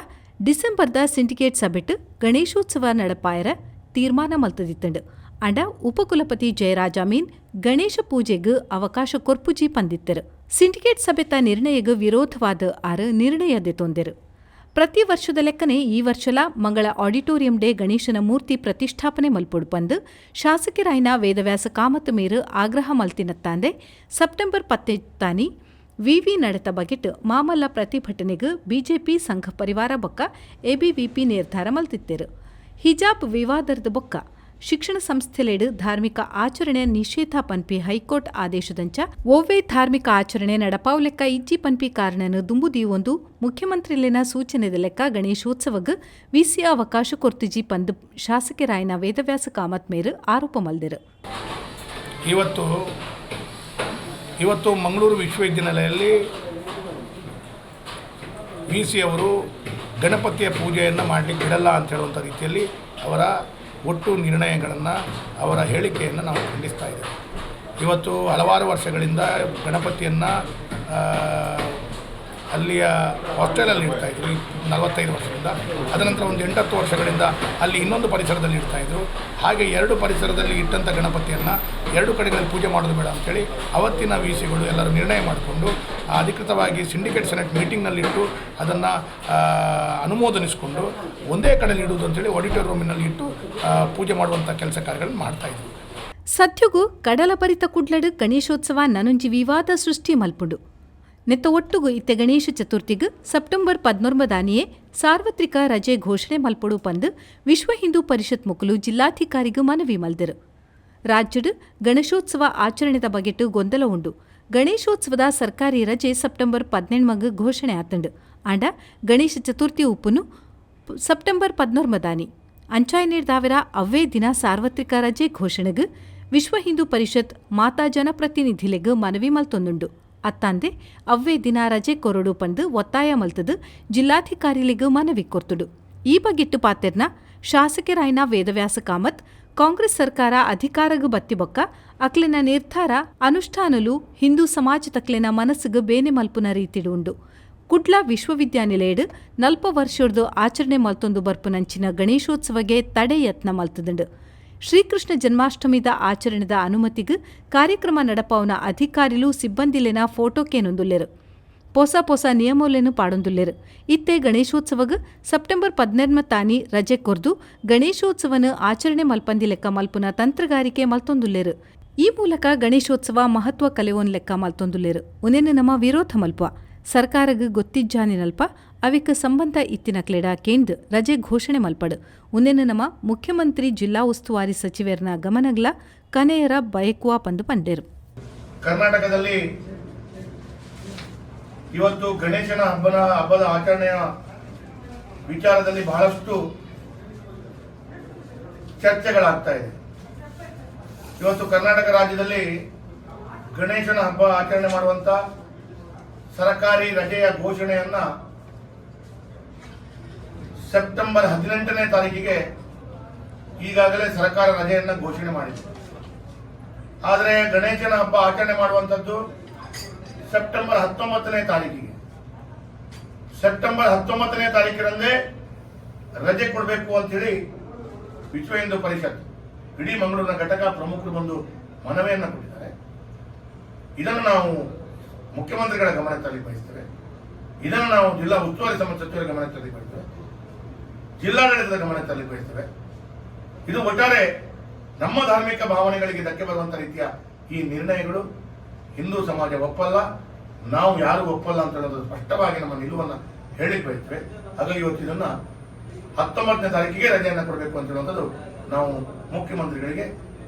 ಡಿಸೆಂಬರ್ದ ಸಿಂಡಿಕೇಟ್ ಸಭೆಟ್ ಗಣೇಶೋತ್ಸವ ನಡಪಾಯರ ತೀರ್ಮಾನ ಮಲ್ತದಿತ್ತಂಡು. ಆಂಡ ಉಪಕುಲಪತಿ ಜಯರಾಜ ಅಮೀನ್ ಗಣೇಶ ಪೂಜೆಗ್ ಅವಕಾಶ ಕೊರ್ಪುಜಿ ಪಂದಿತ್ತೆರು. ಸಿಂಡಿಕೇಟ್ ಸಭೆತ ನಿರ್ಣಯಗ್ ವಿರೋಧವಾದ ಆರು ನಿರ್ಣಯ ದೆತೊಂದೆರು. ಪ್ರತಿ ವರ್ಷದ ಲೆಕ್ಕನೆ ಈ ವರ್ಷಲ ಮಂಗಳ ಆಡಿಟೋರಿಯಂ ಡೇ ಗಣೇಶನ ಮೂರ್ತಿ ಪ್ರತಿಷ್ಠಾಪನೆ ಮಲ್ಪೊಡು ಪಂದ್ ಶಾಸಕರಾಯಿನ ವೇದವ್ಯಾಸ ಕಾಮತ್ ಮೇರು ಆಗ್ರಹ ಮಲ್ತಿನತ್ತಾಂದೆ, ಸೆಪ್ಟೆಂಬರ್ 10 ತಾನಿ ವಿವಿ ನಡೆತ ಬಗೆಟ್ ಮಾಮಲ್ಲ ಪ್ರತಿಭಟನೆಗೆ ಬಿಜೆಪಿ, ಸಂಘ ಪರಿವಾರ ಬೊಕ್ಕ ಎಬಿವಿಪಿ ನಿರ್ಧಾರ ಮಲ್ತಿತ್ತೆರು. ಹಿಜಾಬ್ ವಿವಾದದ ಬೊಕ್ಕ ಶಿಕ್ಷಣ ಸಂಸ್ಥೆಲೆಡ್ ಧಾರ್ಮಿಕ ಆಚರಣೆ ನಿಷೇಧ ಪನ್ಪಿ ಹೈಕೋರ್ಟ್ ಆದೇಶದಂಚ ಒವ್ವೇ ಧಾರ್ಮಿಕ ಆಚರಣೆ ನಡಪಾವು ಲೆಕ್ಕ ಇಜ್ಜಿ ಪನ್ಪಿ ಕಾರಣನು ದುಂಬುದೀವೊಂದು ಮುಖ್ಯಮಂತ್ರಿಲೆನ ಸೂಚನೆದ ಲೆಕ್ಕ ಗಣೇಶೋತ್ಸವಗ್ ವಿಸಿ ಅವಕಾಶ ಕೊರ್ತಿಜಿ ಪಂದ್ ಶಾಸಕರಾಯನ ವೇದವ್ಯಾಸ ಕಾಮತ್ ಮೇರು ಆರೋಪ ಮಲ್ದೆರು. ಇವತ್ತು ಇವತ್ತು ಮಂಗಳೂರು ವಿಶ್ವವಿದ್ಯಾನಿಲಯದಲ್ಲಿ ವಿ ಸಿ ಅವರು ಗಣಪತಿಯ ಪೂಜೆಯನ್ನು ಮಾಡಲಿಕ್ಕೆ ಬಿಡಲ್ಲ ಅಂತ ಹೇಳುವಂಥ ರೀತಿಯಲ್ಲಿ ಅವರ ಒಟ್ಟು ನಿರ್ಣಯಗಳನ್ನು, ಅವರ ಹೇಳಿಕೆಯನ್ನು ನಾವು ಖಂಡಿಸ್ತಾ ಇದ್ದೇವೆ. ಇವತ್ತು ಹಲವಾರು ವರ್ಷಗಳಿಂದ ಗಣಪತಿಯನ್ನು ಅಲ್ಲಿಯ ಹಾಸ್ಟೆಲಲ್ಲಿ ಇಡ್ತಾಯಿದ್ರು 45 ವರ್ಷದಿಂದ. ಅದನಂತರ ಒಂದು 8-10 ವರ್ಷಗಳಿಂದ ಅಲ್ಲಿ ಇನ್ನೊಂದು ಪರಿಸರದಲ್ಲಿ ಇಡ್ತಾಯಿದ್ರು. ಹಾಗೆ ಎರಡು ಪರಿಸರದಲ್ಲಿ ಇಟ್ಟಂಥ ಗಣಪತಿಯನ್ನು ಎರಡು ಕಡೆಗಳಲ್ಲಿ ಪೂಜೆ ಮಾಡೋದು ಬೇಡ ಅಂಥೇಳಿ ಅವತ್ತಿನ ವಿ ಸಿಗಳು ಎಲ್ಲರೂ ನಿರ್ಣಯ ಮಾಡಿಕೊಂಡು, ಅಧಿಕೃತವಾಗಿ ಸಿಂಡಿಕೇಟ್ ಸೆನೆಟ್ ಮೀಟಿಂಗ್ನಲ್ಲಿಟ್ಟು ಅದನ್ನು ಅನುಮೋದನಿಸಿಕೊಂಡು, ಒಂದೇ ಕಡೆಯಲ್ಲಿ ಇಡುವುದು ಅಂತೇಳಿ ಆಡಿಟೋರಿಯಂ ರೂಮಿನಲ್ಲಿ ಇಟ್ಟು ಪೂಜೆ ಮಾಡುವಂಥ ಕೆಲಸ ಕಾರ್ಯಗಳನ್ನು ಮಾಡ್ತಾಯಿದ್ರು. ಸದ್ಯಗೂ ಕಡಲ ಬರಿತ ಕುಡ್ಲಡು ಗಣೇಶೋತ್ಸವ ನನೊಂಜಿ ವಿವಾದ ಸೃಷ್ಟಿ ಮಲ್ಪುಂಡು. ನೆತ್ತ ಒಟ್ಟುಗು ಇತ್ತೆ ಗಣೇಶ ಚತುರ್ಥಿಗ್ ಸೆಪ್ಟೆಂಬರ್ 19ದಾನಿಯೇ ಸಾರ್ವತ್ರಿಕ ರಜೆ ಘೋಷಣೆ ಮಲ್ಪೊಡು ಪಂದ್ ವಿಶ್ವ ಹಿಂದೂ ಪರಿಷತ್ ಮುಕುಲು ಜಿಲ್ಲಾಧಿಕಾರಿಗೂ ಮನವಿ ಮಲ್ದರು. ರಾಜ್ಯಡ್ ಗಣೇಶೋತ್ಸವ ಆಚರಣೆದ ಬಗೆಟ್ ಗೊಂದಲ ಉಂಡು. ಗಣೇಶೋತ್ಸವದ ಸರ್ಕಾರಿ ರಜೆ ಸೆಪ್ಟೆಂಬರ್ 18ಮಗ್ ಘೋಷಣೆ ಆತಂಡು. ಆಂಡ ಗಣೇಶ ಚತುರ್ಥಿ ಉಪ್ಪುನು ಸೆಪ್ಟೆಂಬರ್ 19ದಾನಿ. ಅಂಚಾಯ್ನೇರ್ದಾವಿರ ಅವ್ವೇ ದಿನ ಸಾರ್ವತ್ರಿಕ ರಜೆ ಘೋಷಣೆಗ್ ವಿಶ್ವ ಹಿಂದೂ ಪರಿಷತ್ ಮಾತಾ ಜನಪ್ರತಿನಿಧಿಲೆಗ್ ಮನವಿ ಮಲ್ತೊಂದುಂಡು. ಅತ್ತಾಂದೆ ಅವ್ವೇ ದಿನ ರಜೆ ಕೊರಡು ಪಂದು ಒತ್ತಾಯ ಮಲ್ತದು ಜಿಲ್ಲಾಧಿಕಾರಿಲೆಗ್ ಮನವಿ ಕೊರ್ತುಡು. ಈ ಬಗೆಟ್ಟು ಪಾತೆರ್ನ ಶಾಸಕರಾಯ್ನ ವೇದವ್ಯಾಸ ಕಾಮತ್, ಕಾಂಗ್ರೆಸ್ ಸರ್ಕಾರ ಅಧಿಕಾರಗ್ ಬತ್ತಿಬೊಕ್ಕ ಅಕ್ಲೆನ ನಿರ್ಧಾರ ಅನುಷ್ಠಾನಲು ಹಿಂದೂ ಸಮಾಜ ತಕ್ಲೆನ ಮನಸ್ಸುಗ್ ಬೇನೆ ಮಲ್ಪುನ ರೀತಿಡು ಉಂಡು. ಕುಡ್ಲ ವಿಶ್ವವಿದ್ಯಾನಿಲಯಡ್ ನಲ್ಪ ವರ್ಷರ್ದು ಆಚರಣೆ ಮಲ್ತೊಂದು ಬರ್ಪುನಂಚಿನ ಗಣೇಶೋತ್ಸವಗೆ ತಡೆ ಯತ್ನ ಮಲ್ತದುಂಡು. ಶ್ರೀಕೃಷ್ಣ ಜನ್ಮಾಷ್ಟಮಿದ ಆಚರಣೆದ ಅನುಮತಿಗ್ ಕಾರ್ಯಕ್ರಮ ನಡಪಾವುನ ಅಧಿಕಾರಿಲು ಸಿಬ್ಬಂದಿಲೆನ ಫೋಟೋಕೇನೊಂದುಲ್ಲೆರು, ಪೊಸ ಪೊಸ ನಿಯಮೊಲೆನು ಪಾಡೊಂದುಲ್ಲೆರು. ಇತ್ತೆ ಗಣೇಶೋತ್ಸವಗ್ ಸೆಪ್ಟೆಂಬರ್ 18 ತಾನಿ ರಜೆ ಕೊರ್ದು ಗಣೇಶೋತ್ಸವನ ಆಚರಣೆ ಮಲ್ಪಂದಿ ಲೆಕ್ಕ ಮಲ್ಪುನ ತಂತ್ರಗಾರಿಕೆ ಮಲ್ತೊಂದುಲ್ಲೆರು. ಈ ಮೂಲಕ ಗಣೇಶೋತ್ಸವ ಮಹತ್ವ ಕಲೆವೊನ್ ಲೆಕ್ಕ ಮಲ್ತೊಂದುಲ್ಲೆರು. ಉನೆನ್ ನಮ ವಿರೋಧ ಮಲ್ಪುವ. ಸರ್ಕಾರಗ್ ಗೊತ್ತಿಜ್ಜಾನಿನಲ್ಪ ಅವಿಕ್ ಸಂಬಂಧ ಇತ್ತಿನ ಕ್ಲೆಡ ಕೇಂದ್ ರಜೆ ಘೋಷಣೆ ಮಲ್ಪಡು. ಉಂದೆನ್ ನಮ ಮುಖ್ಯಮಂತ್ರಿ, ಜಿಲ್ಲಾ ಉಸ್ತುವಾರಿ ಸಚಿವರ್ನ ಗಮನಗ್ಲ ಕನೆಯರ ಬಯಕುವ ಪಂದು ಪಂಡೆರು. ಕರ್ನಾಟಕದಲ್ಲಿ ಇವತ್ತು ಗಣೇಶನ ಹಬ್ಬದ ಆಚರಣೆಯ ವಿಚಾರದಲ್ಲಿ ಬಹಳಷ್ಟು ಚರ್ಚೆಗಳಾಗ್ತಾ ಇದೆ. ಇವತ್ತು ಕರ್ನಾಟಕ ರಾಜ್ಯದಲ್ಲಿ ಗಣೇಶನ ಹಬ್ಬ ಆಚರಣೆ ಮಾಡುವಂತ ಸರ್ಕಾರಿ ರಜೆಯ ಘೋಷಣೆಯನ್ನ ಸೆಪ್ಟೆಂಬರ್ 18ನೇ ತಾರೀಕಿಗೆ ಈಗಾಗಲೇ ಸರ್ಕಾರ ರಜೆಯನ್ನು ಘೋಷಣೆ ಮಾಡಿದೆ. ಆದರೆ ಗಣೇಶನ ಹಬ್ಬ ಆಚರಣೆ ಮಾಡುವಂಥದ್ದು ಸೆಪ್ಟೆಂಬರ್ 19ನೇ ತಾರೀಕಿಗೆ. ಸೆಪ್ಟೆಂಬರ್ 19ನೇ ತಾರೀಕಿನಂದೇ ರಜೆ ಕೊಡಬೇಕು ಅಂತ ಹೇಳಿ ವಿಶ್ವ ಹಿಂದೂ ಪರಿಷತ್ ಇಡೀ ಮಂಗಳೂರಿನ ಘಟಕ ಪ್ರಮುಖರು ಬಂದು ಮನವಿಯನ್ನು ಕೊಟ್ಟಿದ್ದಾರೆ. ಇದನ್ನು ನಾವು ಮುಖ್ಯಮಂತ್ರಿಗಳ ಗಮನಕ್ಕೆ ತರಲಿಕ್ಕೆ ಬಯಸ್ತೇವೆ. ಇದನ್ನು ನಾವು ಜಿಲ್ಲಾ ಉಸ್ತುವಾರಿ ಸಚಿವರ ಗಮನಕ್ಕೆ ತರಲಿಕ್ಕೆ ಬಯಸ್ತೇವೆ. ಜಿಲ್ಲಾಡಳಿತದ ಗಮನಕ್ಕೆ ತರಲಿಕ್ಕೆ ಬಯಸ್ತೇವೆ. ಇದು ಒಟ್ಟಾರೆ ನಮ್ಮ ಧಾರ್ಮಿಕ ಭಾವನೆಗಳಿಗೆ ಧಕ್ಕೆ ಬರುವಂತ ರೀತಿಯ ಈ ನಿರ್ಣಯಗಳು ಹಿಂದೂ ಸಮಾಜ ಒಪ್ಪಲ್ಲ, ನಾವು ಯಾರು ಒಪ್ಪಲ್ಲ ಅಂತ ಹೇಳೋದು ಸ್ಪಷ್ಟವಾಗಿ ನಮ್ಮ ನಿಲುವನ್ನು ಹೇಳಲಿಕ್ಕೆ ಬಯಸ್ತೇವೆ. ಹಾಗಾಗಿ ಇವತ್ತು ಇದನ್ನ 19ನೇ ತಾರೀಕಿಗೆ ರಜೆಯನ್ನು ಕೊಡಬೇಕು ಅಂತ ಹೇಳುವಂಥದ್ದು ನಾವು ಮುಖ್ಯಮಂತ್ರಿಗಳಿಗೆ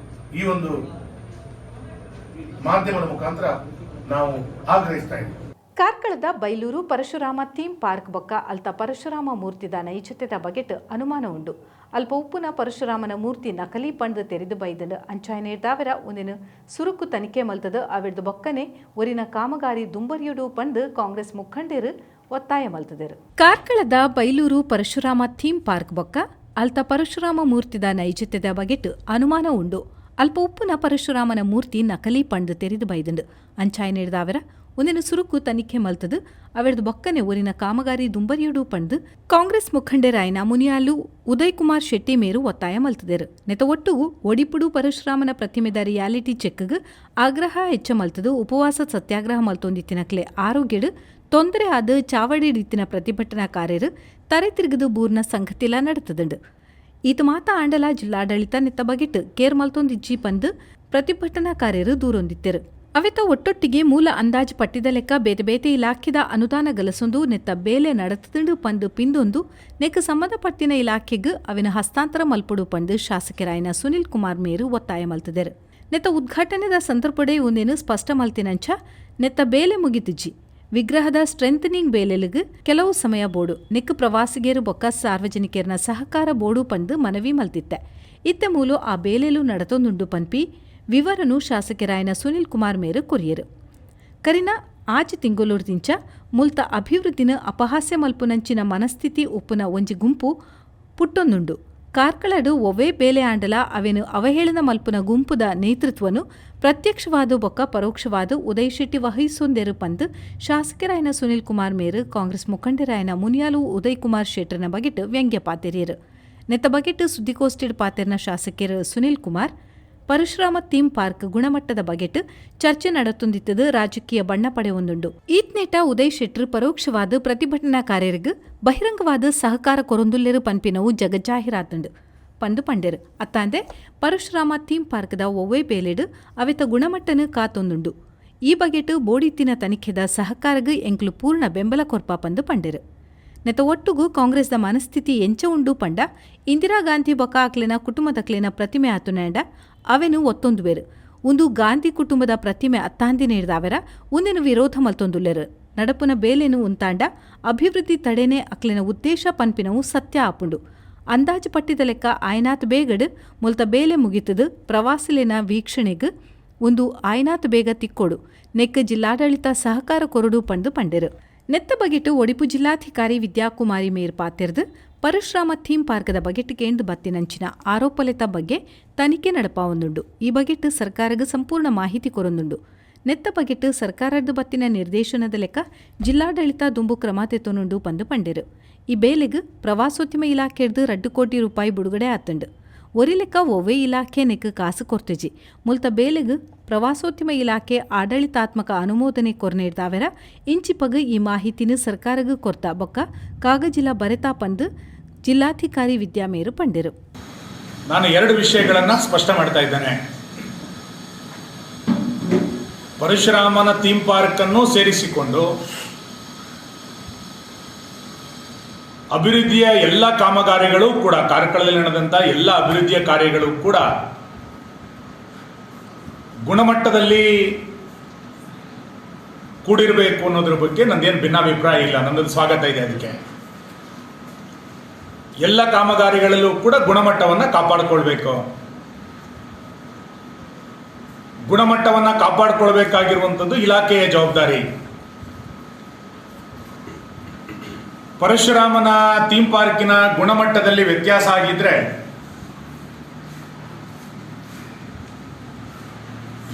ಈ ಒಂದು ಮಾಧ್ಯಮದ ಮುಖಾಂತರ ನಾವು ಆಗ್ರಹಿಸ್ತಾ ಇದ್ದೀವಿ. ಕಾರ್ಕಳದ ಬೈಲೂರು ಪರಶುರಾಮ ಥೀಮ್ ಪಾರ್ಕ್ ಬೊಕ್ಕ ಅಲ್ತ ಪರಶುರಾಮ ಮೂರ್ತಿದ ನೈಜತೆದ ಬಗೆಟ್ ಅನುಮಾನ ಉಂಡು. ಅಲ್ಪ ಉಪ್ಪುನ ಪರಶುರಾಮನ ಮೂರ್ತಿ ನಕಲಿ ಪಂಡ್ ತೆರಿದು ಬೈದಂಡು. ಅಂಚಾಯನೇರ್ದಾವರ ಒಂದಿನ ಸುರುಕು ತನಿಖೆ ಮಲ್ತದ ಅವಿರ್ದು ಬೊಕ್ಕನೆ ಒರಿನ ಕಾಮಗಾರಿ ದುಂಬರಿಯುಡು ಪಂಡ್ ಕಾಂಗ್ರೆಸ್ ಮುಖಂಡರು ಒತ್ತಾಯ ಮಲ್ತದರು. ಕಾರ್ಕಳದ ಬೈಲೂರು ಪರಶುರಾಮ ಥೀಮ್ ಪಾರ್ಕ್ ಬೊಕ್ಕ ಅಲ್ತ ಪರಶುರಾಮ ಮೂರ್ತಿದ ನೈಜತೆದ ಬಗೆಟ್ ಅನುಮಾನ ಉಂಡು. ಅಲ್ಪ ಉಪ್ಪುನ ಪರಶುರಾಮನ ಮೂರ್ತಿ ನಕಲಿ ಪಂಡ್ ತೆರಿದು ಬೈದಂಡು. ಅಂಚಾಯನೇರ್ದಾವರ ಒಂದಿನ ಸುರುಕು ತನಿಖೆ ಮಲ್ತದು ಅವೆರ್ದು ಬೊಕ್ಕನೆ ಒರಿನ ಕಾಮಗಾರಿ ದುಂಬರಿಯುಡು ಪಂಡ್ ಕಾಂಗ್ರೆಸ್ ಮುಖಂಡರಾಯನ ಮುನಿಯಾಲು ಉದಯ್ ಕುಮಾರ್ ಶೆಟ್ಟಿ ಮೇರು ಒತ್ತಾಯ ಮಲ್ತದೆರು. ನೆತ ಒಟ್ಟುಗು ಒಡಿಪುಡು ಪರಶುರಾಮನ ಪ್ರತಿಮೆದ ರಿಯಾಲಿಟಿ ಚೆಕ್ಗ್ ಆಗ್ರಹ ಹೆಚ್ಚ ಮಲ್ತದು ಉಪವಾಸ ಸತ್ಯಾಗ್ರಹ ಮಲ್ತೊಂದಿತ್ತಿನಕ್ಲೆ ಆರೋಗ್ಯಡು ತೊಂದರೆ ಆದ ಚಾವಡಿಡಿತ್ತಿನ ಪ್ರತಿಭಟನಾಕಾರರು ತರೆ ತಿರುಗದು ಬೂರ್ನ ಸಂಗತಿಲ ನಡತದಂಡು. ಈತ ಮಾತ ಆಂಡಲ ಜಿಲ್ಲಾಡಳಿತ ನೆತ್ತ ಬಗೆಟ್ ಕೇರ್ ಮಲ್ತೊಂದಿಜ್ಜಿ ಪಂದ್ ಪ್ರತಿಭಟನಾಕಾರರು ದೂರೊಂದಿತ್ತೆರು. ಅವೆತ ಒಟ್ಟೊಟ್ಟಿಗೆ ಮೂಲ ಅಂದಾಜು ಪಟ್ಟಿದ ಲೆಕ್ಕ ಬೇತೆ ಬೇತೆ ಇಲಾಖೆದ ಅನುದಾನ ಗಲಸೊಂದು ನೆತ್ತ ಬೇಲೆ ನಡತದಂಡು ಪಂದ್ ಪಿಂದೊಂದು ನೆಕ್ ಸಂಬಂಧಪಟ್ಟಿನ ಇಲಾಖೆಗ್ ಅವಿನ ಹಸ್ತಾಂತರ ಮಲ್ಪೊಡು ಪಂದ್ ಶಾಸಕರಾಯನ ಸುನಿಲ್ ಕುಮಾರ್ ಮೇರು ಒತ್ತಾಯ ಮಲ್ತದೆರು. ನೆತ್ತ ಉದ್ಘಾಟನೆದ ಸಂದರ್ಭಡೆ ಒಂದೇನು ಸ್ಪಷ್ಟ ಮಲ್ತಿನಂಚ ನೆತ್ತ ಬೇಲೆ ಮುಗಿತಿಜ್ಜಿ. ವಿಗ್ರಹದ ಸ್ಟ್ರೆಂಥನಿಂಗ್ ಬೇಲೆಲುಗ್ ಕೆಲವು ಸಮಯ ಬೋಡು, ನೆಕ್ ಪ್ರವಾಸಿಗರು ಬೊಕ್ಕ ಸಾರ್ವಜನಿಕರ್ನ ಸಹಕಾರ ಬೋಡು ಪಂದ್ ಮನವಿ ಮಲ್ತಿತ್ತೆ. ಇತ್ತೆ ಮೂಲು ಆ ಬೇಲೆಲು ನಡತೊಂದುಂಡು ಪನ್ಪಿ ವಿವರನು ಶಾಸಕರಾಯನ ಸುನಿಲ್ ಕುಮಾರ್ ಮೇರು ಕೊರಿಯರು. ಕರಿನ ಆಜಿ ತಿಂಗೊಲುರ್ದಿಂಚ ಮುಲ್ತ ಅಭಿವೃದ್ಧಿನ ಅಪಹಾಸ್ಯ ಮಲ್ಪುನಂಚಿನ ಮನಸ್ಥಿತಿ ಉಪ್ಪುನ ಒಂಜಿ ಗುಂಪು ಪುಟ್ಟೊಂದುಂಡು. ಕಾರ್ಕಳಡು ಒವ್ವೇ ಬೇಲೆ ಆಂಡಲ ಅವೆನು ಅವಹೇಳನ ಮಲ್ಪುನ ಗುಂಪುದ ನೇತೃತ್ವನು ಪ್ರತ್ಯಕ್ಷವಾದ ಬೊಕ್ಕ ಪರೋಕ್ಷವಾದ ಉದಯ್ ಶೆಟ್ಟಿ ವಹಿಸೊಂದೆರು ಪಂದ್ ಶಾಸಕರಾಯನ ಸುನಿಲ್ ಕುಮಾರ್ ಮೇರು ಕಾಂಗ್ರೆಸ್ ಮುಖಂಡರಾಯನ ಮುನಿಯಾಲು ಉದಯ್ ಕುಮಾರ್ ಶೆಟ್ಟರ್ನ ಬಗೆಟ್ ವ್ಯಂಗ್ಯ ಪಾತೆರಿಯರು. ನೆತ್ತ ಬಗೆಟ್ ಸುದ್ದಿಗೋಷ್ಠಿಡ್ ಪಾತೆರ್ನ ಶಾಸಕರು ಸುನಿಲ್ ಕುಮಾರ್, ಪರಶುರಾಮ ಥೀಮ್ ಪಾರ್ಕ್ ಗುಣಮಟ್ಟದ ಬಗೆಟ್ ಚರ್ಚೆ ನಡತೊಂದಿತ್ತದು ರಾಜಕೀಯ ಬಣ್ಣ ಪಡೆಯೊಂದುಂಡು. ಈತ್ನೇಟ ಉದಯ್ ಶೆಟ್ಟರ್ ಪರೋಕ್ಷವಾದ ಪ್ರತಿಭಟನಾಕಾರರಿಗೆ ಬಹಿರಂಗವಾದ ಸಹಕಾರ ಕೊರೊಂದುಲ್ಲೆರು ಪನ್ಪಿನವು ಜಗಜ್ಜಾಹಿರಾತುಂಡು ಪಂದು ಪಂಡೆರು. ಅತ್ತಾಂದೆ ಪರಶುರಾಮ ಥೀಮ್ ಪಾರ್ಕ್ದ ಒವ್ವೇ ಬೇಲೆಡು ಅವೆತ ಗುಣಮಟ್ಟನು ಕಾತೊಂದುಂಡು. ಈ ಬಗೆಟ್ ಬೋಡಿತ್ತಿನ ತನಿಖೆದ ಸಹಕಾರಗ್ ಎಂಕ್ಲು ಪೂರ್ಣ ಬೆಂಬಲ ಕೊರ್ಪ ಪಂದು ಪಂಡೆರು. ನೆತ ಒಟ್ಟುಗು ಕಾಂಗ್ರೆಸ್ದ ಮನಸ್ಥಿತಿ ಎಂಚ ಉಂಡು ಪಂಡ ಇಂದಿರಾ ಗಾಂಧಿ ಬೊಕ್ಕ ಅಕ್ಲೆನ ಕುಟುಂಬದಕ್ಲೆನ ಪ್ರತಿಮೆ ಆತುನೇಂಡ ಅವೆನು ಒತ್ತೊಂದುವೆರು. ಉಂದು ಗಾಂಧಿ ಕುಟುಂಬದ ಪ್ರತಿಮೆ ಅತ್ತಾಂದಿನೇರ್ದಾವೆರ ಉಂದೆನು ವಿರೋಧ ಮಲ್ತೊಂದುಲ್ಲೆರು. ನಡಪುನ ಬೇಲೆನು ಉಂತಾಂಡ ಅಭಿವೃದ್ಧಿ ತಡೆನೆ ಅಕ್ಲೆನ ಉದ್ದೇಶ ಪನ್ಪಿನವು ಸತ್ಯ ಆಪುಂಡು. ಅಂದಾಜು ಪಟ್ಟಿದ ಲೆಕ್ಕ ಆಯನಾತ್ ಬೇಗಡ್ ಮುಲ್ತ ಬೇಲೆ ಮುಗಿತದು ಪ್ರವಾಸಿಲೆನ ವೀಕ್ಷಣೆಗ್ ಒಂದು ಆಯನಾತ್ ಬೇಗ ತಿಕ್ಕೋಡು, ನೆಕ್ ಜಿಲ್ಲಾಡಳಿತ ಸಹಕಾರ ಕೊರಡು ಪಂದು ಪಂಡೆರು. ನೆತ್ತ ಬಗೆಟ್ ಒಡಿಪು ಜಿಲ್ಲಾಧಿಕಾರಿ ವಿದ್ಯಾಕುಮಾರಿ ಮೇರ್ ಪಾತೆರ್ದು ಪರಶುರಾಮ ಥೀಮ್ ಪಾರ್ಕ್ದ ಬಗೆಟ್ ಕೇಂದ್ರ ಬತ್ತಿನಂಚಿನ ಆರೋಪಲೆತ ಬಗ್ಗೆ ತನಿಖೆ ನಡಪಾವೊಂದುಂಡು. ಈ ಬಗೆಟ್ ಸರ್ಕಾರಗ್ ಸಂಪೂರ್ಣ ಮಾಹಿತಿ ಕೊರೊಂದುಂಡು. ನೆತ್ತ ಬಗೆಟ್ ಸರ್ಕಾರದ ಬತ್ತಿನ ನಿರ್ದೇಶನದ ಲೆಕ್ಕ ಜಿಲ್ಲಾಡಳಿತ ದುಂಬು ಕ್ರಮ ತೆತ್ತೊನುಂಡು ಪಂದು ಪಂಡೆರು. ಈ ಬೇಲೆಗ್ ಪ್ರವಾಸೋದ್ಯಮ ಇಲಾಖೆರ್ದು 2 ಕೋಟಿ ರೂಪಾಯಿ ಬಿಡುಗಡೆ ಆತುಂಡು. ಒರಿ ಲೆಕ್ಕ ಒವ್ವೇ ಇಲಾಖೆ ನೆಕ್ ಕಾಸು ಕೊರ್ತಿಜಿ. ಮುಲ್ತ ಬೇಲೆಗ್ ಪ್ರವಾಸೋದ್ಯಮ ಇಲಾಖೆ ಆಡಳಿತಾತ್ಮಕ ಅನುಮೋದನೆ ಕೊರ್ನೇರ್ದಾವೆರ ಇಂಚಿಪಗ್ ಈ ಮಾಹಿತಿನ ಸರ್ಕಾರಗ್ ಕೊರ್ತ ಬೊಕ್ಕ ಕಾಗಜಿಲ ಬರೆತಾ ಪಂದು ಜಿಲ್ಲಾಧಿಕಾರಿ ವಿದ್ಯಾಮೇರು ಪಂಡೆರು. ನಾನು 2 ವಿಷಯಗಳನ್ನು ಸ್ಪಷ್ಟ ಮಾಡ್ತಾ ಇದ್ದೇನೆ. ಪರಶುರಾಮನ ಥೀಮ್ ಪಾರ್ಕ್ ಅನ್ನು ಸೇರಿಸಿಕೊಂಡು ಅಭಿವೃದ್ಧಿಯ ಎಲ್ಲ ಕಾಮಗಾರಿಗಳು ಕೂಡ, ಕಾರ್ಕಳದಲ್ಲಿ ನಡೆದಂಥ ಎಲ್ಲ ಅಭಿವೃದ್ಧಿಯ ಕಾರ್ಯಗಳು ಕೂಡ ಗುಣಮಟ್ಟದಲ್ಲಿ ಕೂಡಿರಬೇಕು ಅನ್ನೋದ್ರ ಬಗ್ಗೆ ನಂದೇನು ಭಿನ್ನಾಭಿಪ್ರಾಯ ಇಲ್ಲ, ನನ್ನದು ಸ್ವಾಗತ ಇದೆ. ಅದಕ್ಕೆ ಎಲ್ಲ ಕಾಮಗಾರಿಗಳಲ್ಲೂ ಕೂಡ ಗುಣಮಟ್ಟವನ್ನು ಕಾಪಾಡಿಕೊಳ್ಬೇಕು. ಗುಣಮಟ್ಟವನ್ನು ಕಾಪಾಡಿಕೊಳ್ಬೇಕಾಗಿರುವಂಥದ್ದು ಇಲಾಖೆಯ ಜವಾಬ್ದಾರಿ. ಪರಶುರಾಮನ ಥೀಮ್ ಪಾರ್ಕಿನ ಗುಣಮಟ್ಟದಲ್ಲಿ ವ್ಯತ್ಯಾಸ ಆಗಿದ್ರೆ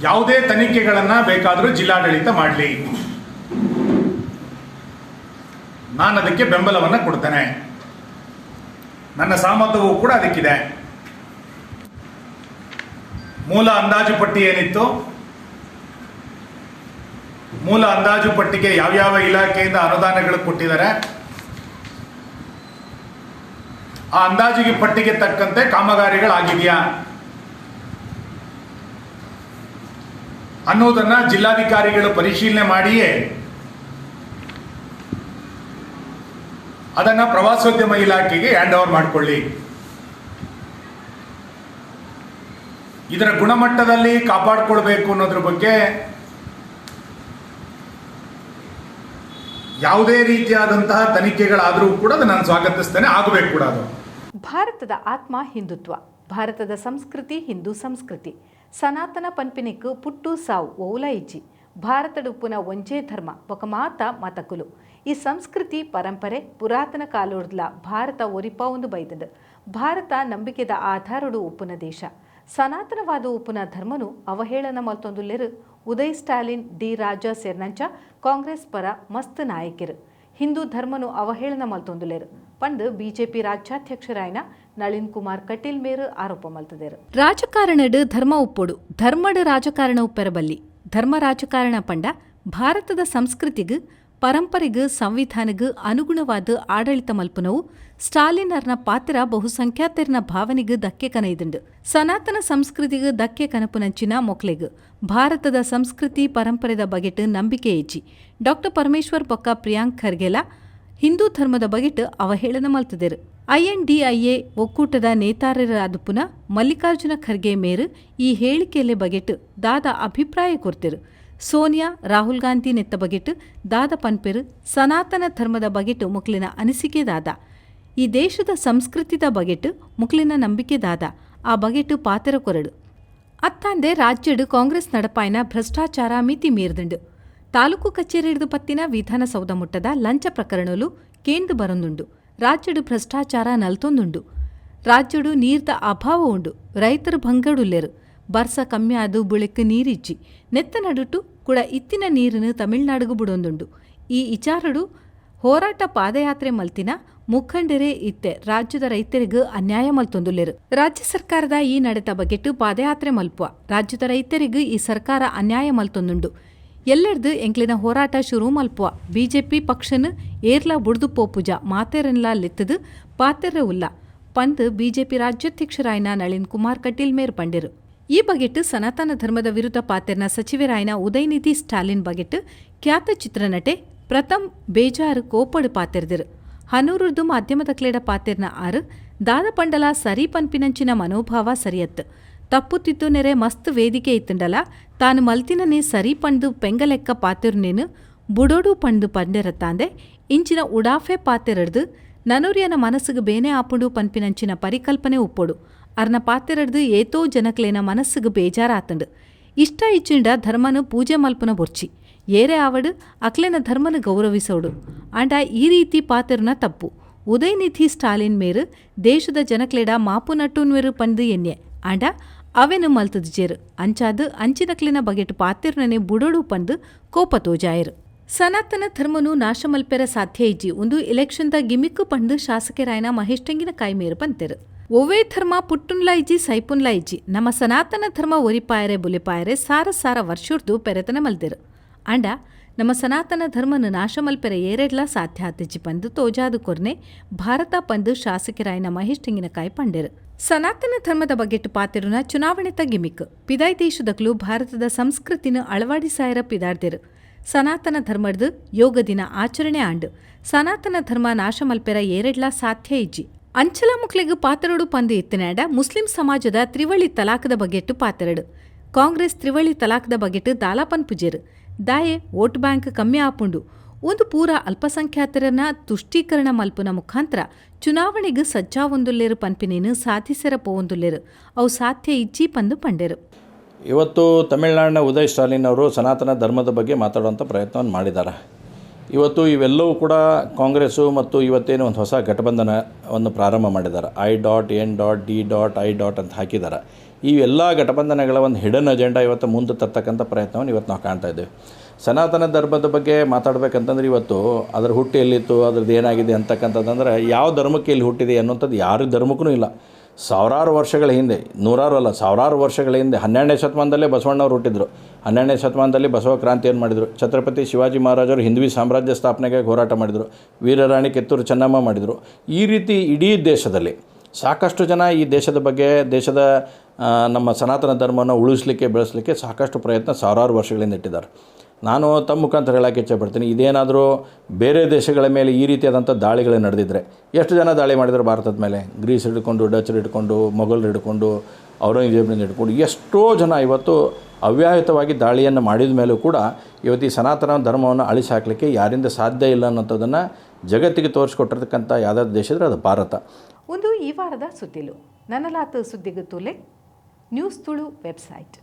ಯಾವುದೇ ತನಿಖೆಗಳನ್ನು ಬೇಕಾದರೂ ಜಿಲ್ಲಾಡಳಿತ ಮಾಡಲಿ, ನಾನು ಅದಕ್ಕೆ ಬೆಂಬಲವನ್ನು ಕೊಡ್ತೇನೆ. ನನ್ನ ಸಾಮರ್ಥ್ಯವೂ ಕೂಡ ಅದಕ್ಕಿದೆ. ಮೂಲ ಅಂದಾಜು ಪಟ್ಟಿ ಏನಿತ್ತು, ಮೂಲ ಅಂದಾಜು ಪಟ್ಟಿಗೆ ಯಾವ್ಯಾವ ಇಲಾಖೆಯಿಂದ ಅನುದಾನಗಳು ಕೊಟ್ಟಿದ್ದಾರೆ, ಆ ಅಂದಾಜಿಗೆ ಪಟ್ಟಿಗೆ ತಕ್ಕಂತೆ ಕಾಮಗಾರಿಗಳಾಗಿದೆಯಾ ಅನ್ನೋದನ್ನ ಜಿಲ್ಲಾಧಿಕಾರಿಗಳು ಪರಿಶೀಲನೆ ಮಾಡಿಯೇ ಅದನ್ನು ಪ್ರವಾಸೋದ್ಯಮ ಇಲಾಖೆಗೆ ಹ್ಯಾಂಡ್ ಓವರ್ ಮಾಡಿಕೊಳ್ಳಿ. ಇದರ ಗುಣಮಟ್ಟದಲ್ಲಿ ಕಾಪಾಡಿಕೊಳ್ಬೇಕು ಅನ್ನೋದ್ರ ಬಗ್ಗೆ ಯಾವುದೇ ರೀತಿಯಾದಂತಹ ತನಿಖೆಗಳಾದರೂ ಕೂಡ ನಾನು ಸ್ವಾಗತಿಸ್ತೇನೆ, ಆಗಬೇಕು ಕೂಡ ಅದು. ಭಾರತದ ಆತ್ಮ ಹಿಂದುತ್ವ, ಭಾರತದ ಸಂಸ್ಕೃತಿ ಹಿಂದೂ ಸಂಸ್ಕೃತಿ, ಸನಾತನ ಪನ್ಪಿನಿಕ್ ಪುಟ್ಟು ಸಾವು ಓಲ ಇಜ್ಜಿ, ಭಾರತಡುಪ್ಪುನ ಒಂಜೇ ಧರ್ಮ ಬೊಕ ಮಾತ ಮತಕುಲು, ಈ ಸಂಸ್ಕೃತಿ ಪರಂಪರೆ ಪುರಾತನ ಕಾಲೋರ್ದ್ಲ ಭಾರತ ಒರಿಪಾವೊಂದು ಬೈದಂಡು. ಭಾರತ ನಂಬಿಕೆದ ಆಧಾರಡು ಉಪ್ಪುನ ದೇಶ, ಸನಾತನವಾದ ಉಪ್ಪುನ ಧರ್ಮನು ಅವಹೇಳನ ಮಲ್ತೊಂದುಲ್ಲೆರು ಉದಯ್ ಸ್ಟಾಲಿನ್, ಡಿ ರಾಜಾ ಸೇರ್ನಂಚ ಕಾಂಗ್ರೆಸ್ ಪರ ಮಸ್ತ್ ನಾಯಕರು ಹಿಂದೂ ಧರ್ಮನು ಅವಹೇಳನ ಮಲ್ತೊಂದುಲ್ಲೆರು ಪಂದ್ ಬಿಜೆಪಿ ರಾಜ್ಯಾಧ್ಯಕ್ಷರಾಯನ ನಳಿನ್ ಕುಮಾರ್ ಕಟೀಲ್ ಮೇರು ಆರೋಪ ಮಲ್ತದೇರು. ರಾಜಕಾರಣಡು ಧರ್ಮ ಉಪ್ಪೊಡು, ಧರ್ಮಡು ರಾಜಕಾರಣ ಉಪ್ಪೆರಬಲ್ಲಿ. ಧರ್ಮ ರಾಜಕಾರಣ ಪಂಡ ಭಾರತದ ಸಂಸ್ಕೃತಿಗೆ ಪರಂಪರೆಗೆ ಸಂವಿಧಾನಗೆ ಅನುಗುಣವಾದ ಆಡಳಿತ ಮಲ್ಪನವು ಸ್ಟಾಲಿನರ್ನ ಪಾತ್ರ ಬಹುಸಂಖ್ಯಾತರ್ನ ಭಾವನೆಗೆ ಧಕ್ಕೆ ಕನೈದುಂಡು. ಸನಾತನ ಸಂಸ್ಕೃತಿಗೆ ಧಕ್ಕೆ ಕನಪುನಂಚಿನ ಮೊಕ್ಲೆಗ್ ಭಾರತದ ಸಂಸ್ಕೃತಿ ಪರಂಪರೆದ ಬಗೆಟ್ ನಂಬಿಕೆ ಹೆಚ್ಚಿ. ಡಾಕ್ಟರ್ ಪರಮೇಶ್ವರ್ ಬೊಕ್ಕ ಪ್ರಿಯಾಂಕ್ ಖರ್ಗೆಲ ಹಿಂದೂ ಧರ್ಮದ ಬಗೆಟ್ ಅವಹೇಳನ ಮಲ್ತದೆರು. ಐಎನ್ಡಿಐಎ ಒಕ್ಕೂಟದ ನೇತಾರರಾದುಪುನ ಮಲ್ಲಿಕಾರ್ಜುನ ಖರ್ಗೆ ಮೇರು ಈ ಹೇಳಿಕೆಲೆ ಬಗೆಟ್ ದಾದ ಅಭಿಪ್ರಾಯ ಕೊರ್ತೆರು. ಸೋನಿಯಾ, ರಾಹುಲ್ ಗಾಂಧಿ ನೆತ್ತ ಬಗೆಟ್ ದಾದ ಪನ್ಪೆರು ಸನಾತನ ಧರ್ಮದ ಬಗೆಟ್ ಮುಕ್ಲಿನ ಅನಿಸಿಕೆ ದಾದ, ಈ ದೇಶದ ಸಂಸ್ಕೃತಿದ ಬಗೆಟ್ ಮುಕ್ಲಿನ ನಂಬಿಕೆ ದಾದ, ಆ ಬಗೆಟ್ ಪಾತೆರ ಕೊರಡು. ಅತ್ತಾಂದೆ ರಾಜ್ಯಡು ಕಾಂಗ್ರೆಸ್ ನಡಪಾಯಿನ ಭ್ರಷ್ಟಾಚಾರ ಮಿತಿ ಮೀರ್ದುಂಡು. ತಾಲೂಕು ಕಚೇರಿಡ್ದು ಪತ್ತಿನ ವಿಧಾನಸೌಧ ಮುಟ್ಟದ ಲಂಚ ಪ್ರಕರಣಲು ಕೇಂದ್ರ ಬರೊಂದುಂಡು. ರಾಜ್ಯಡು ಭ್ರಷ್ಟಾಚಾರ ನಲ್ತೊಂದುಂಡು. ರಾಜ್ಯಡು ನೀರ್ದ ಅಭಾವ ಉಂಡು. ರೈತರು ಭಂಗಡುಲ್ಲೆರು. ಬರ್ಸ ಕಮ್ಮಿಯಾದು ಬುಳೆಕ್ ನೀರಿಜ್ಜಿ. ನೆತ್ತ ನಡುಟು ಕೂಡ ಇತ್ತಿನ ನೀರನ್ನು ತಮಿಳ್ನಾಡುಗು ಬುಡೊಂದುಂಡು. ಈ ಇಚಾರಡು ಹೋರಾಟ ಪಾದಯಾತ್ರೆ ಮಲ್ತಿನ ಮುಖಂಡರೇ ಇತ್ತೆ ರಾಜ್ಯದ ರೈತರಿಗೂ ಅನ್ಯಾಯ ಮಲ್ತೊಂದುಲ್ಲೆರು. ರಾಜ್ಯ ಸರ್ಕಾರದ ಈ ನಡೆತ ಬಗೆಟ್ ಪಾದಯಾತ್ರೆ ಮಲ್ಪುವ ರಾಜ್ಯದ ರೈತರಿಗೂ ಈ ಸರ್ಕಾರ ಅನ್ಯಾಯ ಮಲ್ತೊಂದುಂಡು. ಎಲ್ಲೆರ್ದು ಎಂಕ್ಲಿನ ಹೋರಾಟ ಶುರು ಮಲ್ಪುವ. ಬಿಜೆಪಿ ಪಕ್ಷನ ಏರ್ಲಾ ಬುಡ್ದು ಪೋಪುಜ ಮಾತೆರನ್ಲಾ ಲೆತ್ತದು ಪಾತೆರ ಉಲ್ಲ ಪಂದ್ ಬಿಜೆಪಿ ರಾಜ್ಯಾಧ್ಯಕ್ಷರಾಯನ ನಳಿನ್ ಕುಮಾರ್ ಕಟೀಲ್ ಮೇರ್ ಪಂಡೆರು. ಈ ಬಗೆಟ್ ಸನಾತನ ಧರ್ಮದ ವಿರುದ್ಧ ಪಾತೆರ್ನ ಸಚಿವರಾಯನ ಉದಯನಿಧಿ ಸ್ಟಾಲಿನ್ ಬಗೆಟ್ ಖ್ಯಾತ ಚಿತ್ರನಟೆ ಪ್ರಥಮ್ ಬೇಜಾರು ಕೋಪಡು ಪಾತೆರ್ದಿರು. ಹನೂರುರ್ದು ಮಾಧ್ಯಮದ ಕ್ಲೇಡ ಪಾತೆರ್ನ ಆರು ದಾದ ಪಂಡಲ ಸರಿ ಪನ್ಪಿನಂಚಿನ ಮನೋಭಾವ ಸರಿಯತ್ತು, ತಪ್ಪುತ್ತಿತ್ತು ನೆರೆ ಮಸ್ತ್ ವೇದಿಕೆ ಇತ್ತುಂಡಲ ತಾನು ಮಲ್ತಿನನೇ ಸರಿ ಪಂಡು ಪೆಂಗಲೆಕ್ಕ ಪಾತೆರುನೇನು ಬುಡೋಡು ಪಂಡು ಪಂಡೆರತ್ತಾಂದೆ ಇಂಚಿನ ಉಡಾಫೆ ಪಾತೆರಡ್ದು ನನೂರಿಯನ ಮನಸ್ಸಿಗೆ ಬೇನೆ ಆಪುಂಡು ಪನ್ಪಿನಂಚಿನ ಪರಿಕಲ್ಪನೆ ಉಪ್ಪೊಡು. ಅರ್ನ ಪಾತೆರಡ್ದು ಏತೋ ಜನಕ್ಲೇನ ಮನಸ್ಸಿಗೆ ಬೇಜಾರಾತಂಡು. ಇಷ್ಟ ಇಚ್ಚಿಂಡ ಧರ್ಮನು ಪೂಜೆ ಮಲ್ಪುನ ಬೊರ್ಚಿ, ಏರೇ ಆವಡು ಅಕ್ಲೆನ ಧರ್ಮನು ಗೌರವಿಸೋಡು. ಆಂಡ ಈ ರೀತಿ ಪಾತೆರುನ ತಪ್ಪು. ಉದಯನಿಧಿ ಸ್ಟಾಲಿನ್ ಮೇರು ದೇಶದ ಜನಕ್ಲೆಡ ಮಾಪು ನಟ್ಟುನ್ವೆರು ಪಂದು ಎನ್ನೆ ಆಂಡ ಅವೆನು ಮಲ್ತದ ಅಂಚಾದು ಅಂಚಿನಕ್ಲಿನ ಬಗೆಟ್ ಪಾತೆರುನನೆ ಬುಡೋಡು ಪಂದು ಕೋಪ ತೋಜಾಯರು. ಸನಾತನ ಧರ್ಮನು ನಾಶ ಮಲ್ಪೆರ ಸಾಧ್ಯ ಇಜ್ಜಿ ಒಂದು ಎಲೆಕ್ಷನ್ದ ಗಿಮಿಕ್ಕು ಪಂದು ಶಾಸಕರಾಯನ ಮಹೇಶ್ ತೆಂಗಿನಕಾಯಿ ಮೇರು ಪಂತೆರು. ಒವ್ವೇ ಧರ್ಮ ಪುಟ್ಟುನ್ಲ ಇಜ್ಜಿ ಸೈಪುನ್ಲ ಇಜ್ಜಿ, ನಮ್ಮ ಸನಾತನ ಧರ್ಮ ಒರಿಪಾಯರೆ ಬುಲಿಪಾಯರೆ ಸಾರ ಸಾರ ವರ್ಷುರ್ದು ಪೆರೆತನ ಮಲ್ದೆರು. ಅಂಡ ನಮ್ಮ ಸನಾತನ ಧರ್ಮನು ನಾಶ ಮಲ್ಪೆರೆ ಏರೆಡ್ಲ ಸಾಧ್ಯ ಆತಿಜ್ಜಿ ಪಂದು ತೋಜಾದು ಕೊರ್ನೆ ಭಾರತ ಪಂದು ಶಾಸಕರಾಯನ ಮಹೇಶ್ ತೆಂಗಿನಕಾಯಿ ಪಂಡೆರು. ಸನಾತನ ಧರ್ಮದ ಬಗೆಟ್ ಪಾತೆರುನ ಚುನಾವಣೆತ ಗಿಮಿಕ್ ಪಿದಾಯ್ ದೇಶದಕ್ಲು ಭಾರತದ ಸಂಸ್ಕೃತಿನ ಅಳವಾಡಿಸಾಯರ ಪಿದಾರ್ದೆರು. ಸನಾತನ ಧರ್ಮದ ಯೋಗ ದಿನ ಆಚರಣೆ ಆಂಡು. ಸನಾತನ ಧರ್ಮ ನಾಶ ಮಲ್ಪೆರ ಏರೆಡ್ಲ ಸಾಧ್ಯ ಇಜ್ಜಿ. ಅಂಚಲ ಮುಕ್ಲೆಗ್ ಪಾತೆರಡು ಪಂದು ಇತ್ತಿನಾಡ ಮುಸ್ಲಿಂ ಸಮಾಜದ ತ್ರಿವಳಿ ತಲಾಖದ ಬಗೆಟ್ಟು ಪಾತೆರಡು. ಕಾಂಗ್ರೆಸ್ ತ್ರಿವಳಿ ತಲಾಖದ ಬಗೆಟ್ಟು ದಾಲಾಪನ್ ಪುಜೇರು. ದಾಯೆ ವೋಟ್ ಬ್ಯಾಂಕ್ ಕಮ್ಮಿ ಆಪುಂಡು. ಒಂದು ಪೂರ ಅಲ್ಪಸಂಖ್ಯಾತರನ್ನ ತುಷ್ಟೀಕರಣ ಮಲ್ಪುನ ಮುಖಾಂತರ ಚುನಾವಣೆಗೆ ಸಜ್ಜಾವೊಂದುಲ್ಲೇರು ಪನ್ಪಿನೇನು ಸಾಧಿಸರ ಪೋವೊಂದುಲ್ಲೇರು, ಅವು ಸಾಧ್ಯ ಇಜ್ಜಿ ಪಂದು ಪಂಡೆರು. ಇವತ್ತು ತಮಿಳುನಾಡಿನ ಉದಯ್ ಸ್ಟಾಲಿನ್ ಅವರು ಸನಾತನ ಧರ್ಮದ ಬಗ್ಗೆ ಮಾತಾಡುವಂಥ ಪ್ರಯತ್ನವನ್ನು ಮಾಡಿದ್ದಾರೆ. ಇವತ್ತು ಇವೆಲ್ಲವೂ ಕೂಡ ಕಾಂಗ್ರೆಸ್ಸು ಮತ್ತು ಇವತ್ತೇನು ಒಂದು ಹೊಸ ಗಠಬಂಧನವನ್ನು ಪ್ರಾರಂಭ ಮಾಡಿದ್ದಾರೆ. I dot N dot D dot I dot ಅಂತ ಹಾಕಿದ್ದಾರೆ. ಇವೆಲ್ಲ ಗಠಬಂಧನಗಳ ಒಂದು ಹಿಡನ್ ಅಜೆಂಡಾ ಇವತ್ತು ಮುಂದೆ ತರ್ತಕ್ಕಂಥ ಪ್ರಯತ್ನವನ್ನು ಇವತ್ತು ನಾವು ಕಾಣ್ತಾ ಇದ್ದೇವೆ. ಸನಾತನ ಧರ್ಮದ ಬಗ್ಗೆ ಮಾತಾಡಬೇಕಂತಂದ್ರೆ ಇವತ್ತು ಅದರ ಹುಟ್ಟು ಎಲ್ಲಿತ್ತು, ಅದ್ರದ್ದು ಏನಾಗಿದೆ ಅಂತಕ್ಕಂಥದ್ದಂದರೆ ಯಾವ ಧರ್ಮಕ್ಕೆ ಎಲ್ಲಿ ಹುಟ್ಟಿದೆ ಅನ್ನುವಂಥದ್ದು ಯಾರ ಧರ್ಮಕ್ಕೂ ಇಲ್ಲ. ಸಾವಿರಾರು ವರ್ಷಗಳ ಹಿಂದೆ, ನೂರಾರು ಅಲ್ಲ ಸಾವಿರಾರು ವರ್ಷಗಳ ಹಿಂದೆ 12ನೇ ಶತಮಾನದಲ್ಲೇ ಬಸವಣ್ಣವರು ಹುಟ್ಟಿದ್ರು. 12ನೇ ಶತಮಾನದಲ್ಲಿ ಬಸವ ಕ್ರಾಂತಿಯನ್ನು ಮಾಡಿದರು. ಛತ್ರಪತಿ ಶಿವಾಜಿ ಮಹಾರಾಜರು ಹಿಂದ್ವಿ ಸಾಮ್ರಾಜ್ಯ ಸ್ಥಾಪನೆಗಾಗಿ ಹೋರಾಟ ಮಾಡಿದರು. ವೀರರಾಣಿ ಕಿತ್ತೂರು ಚೆನ್ನಮ್ಮ ಮಾಡಿದರು. ಈ ರೀತಿ ಇಡೀ ದೇಶದಲ್ಲಿ ಸಾಕಷ್ಟು ಜನ ಈ ದೇಶದ ಬಗ್ಗೆ, ದೇಶದ ನಮ್ಮ ಸನಾತನ ಧರ್ಮವನ್ನು ಉಳಿಸಲಿಕ್ಕೆ ಬೆಳೆಸಲಿಕ್ಕೆ ಸಾಕಷ್ಟು ಪ್ರಯತ್ನ ಸಾವಿರಾರು ವರ್ಷಗಳಿಂದ ಇಟ್ಟಿದ್ದಾರೆ. ನಾನು ತಮ್ಮ ಮುಖಾಂತರ ಹೇಳೋಕ್ಕೆ ಇಚ್ಛೆಪಡ್ತೀನಿ, ಇದೇನಾದರೂ ಬೇರೆ ದೇಶಗಳ ಮೇಲೆ ಈ ರೀತಿಯಾದಂಥ ದಾಳಿಗಳು ನಡೆದಿದ್ದರೆ ಎಷ್ಟು ಜನ ದಾಳಿ ಮಾಡಿದರು ಭಾರತದ ಮೇಲೆ? ಗ್ರೀಸ್ ಹಿಡ್ಕೊಂಡು, ಡಚ್ ಹಿಡ್ಕೊಂಡು, ಮೊಘಲರು ಹಿಡ್ಕೊಂಡು, ಔರಂಗಜೇಬನಿಂದ ಹಿಡ್ಕೊಂಡು ಎಷ್ಟೋ ಜನ ಇವತ್ತು ಅವ್ಯಾಹತವಾಗಿ ದಾಳಿಯನ್ನು ಮಾಡಿದ ಮೇಲೂ ಕೂಡ ಇವತ್ತು ಈ ಸನಾತನ ಧರ್ಮವನ್ನು ಅಳಿಸಿ ಹಾಕಲಿಕ್ಕೆ ಯಾರಿಂದ ಸಾಧ್ಯ ಇಲ್ಲ ಅನ್ನೋಂಥದ್ದನ್ನು ಜಗತ್ತಿಗೆ ತೋರಿಸ್ಕೊಟ್ಟಿರ್ತಕ್ಕಂಥ ಯಾವುದಾದ್ರು ದೇಶ ಇದ್ದರೆ ಅದು ಭಾರತ. ಒಂದು ಈ ವಾರದ ಸುದ್ದಿಲು. ನನಲಾತ ಸುದ್ದಿಗೆ ತುಲೆ ನ್ಯೂಸ್ ತುಳು ವೆಬ್ಸೈಟ್.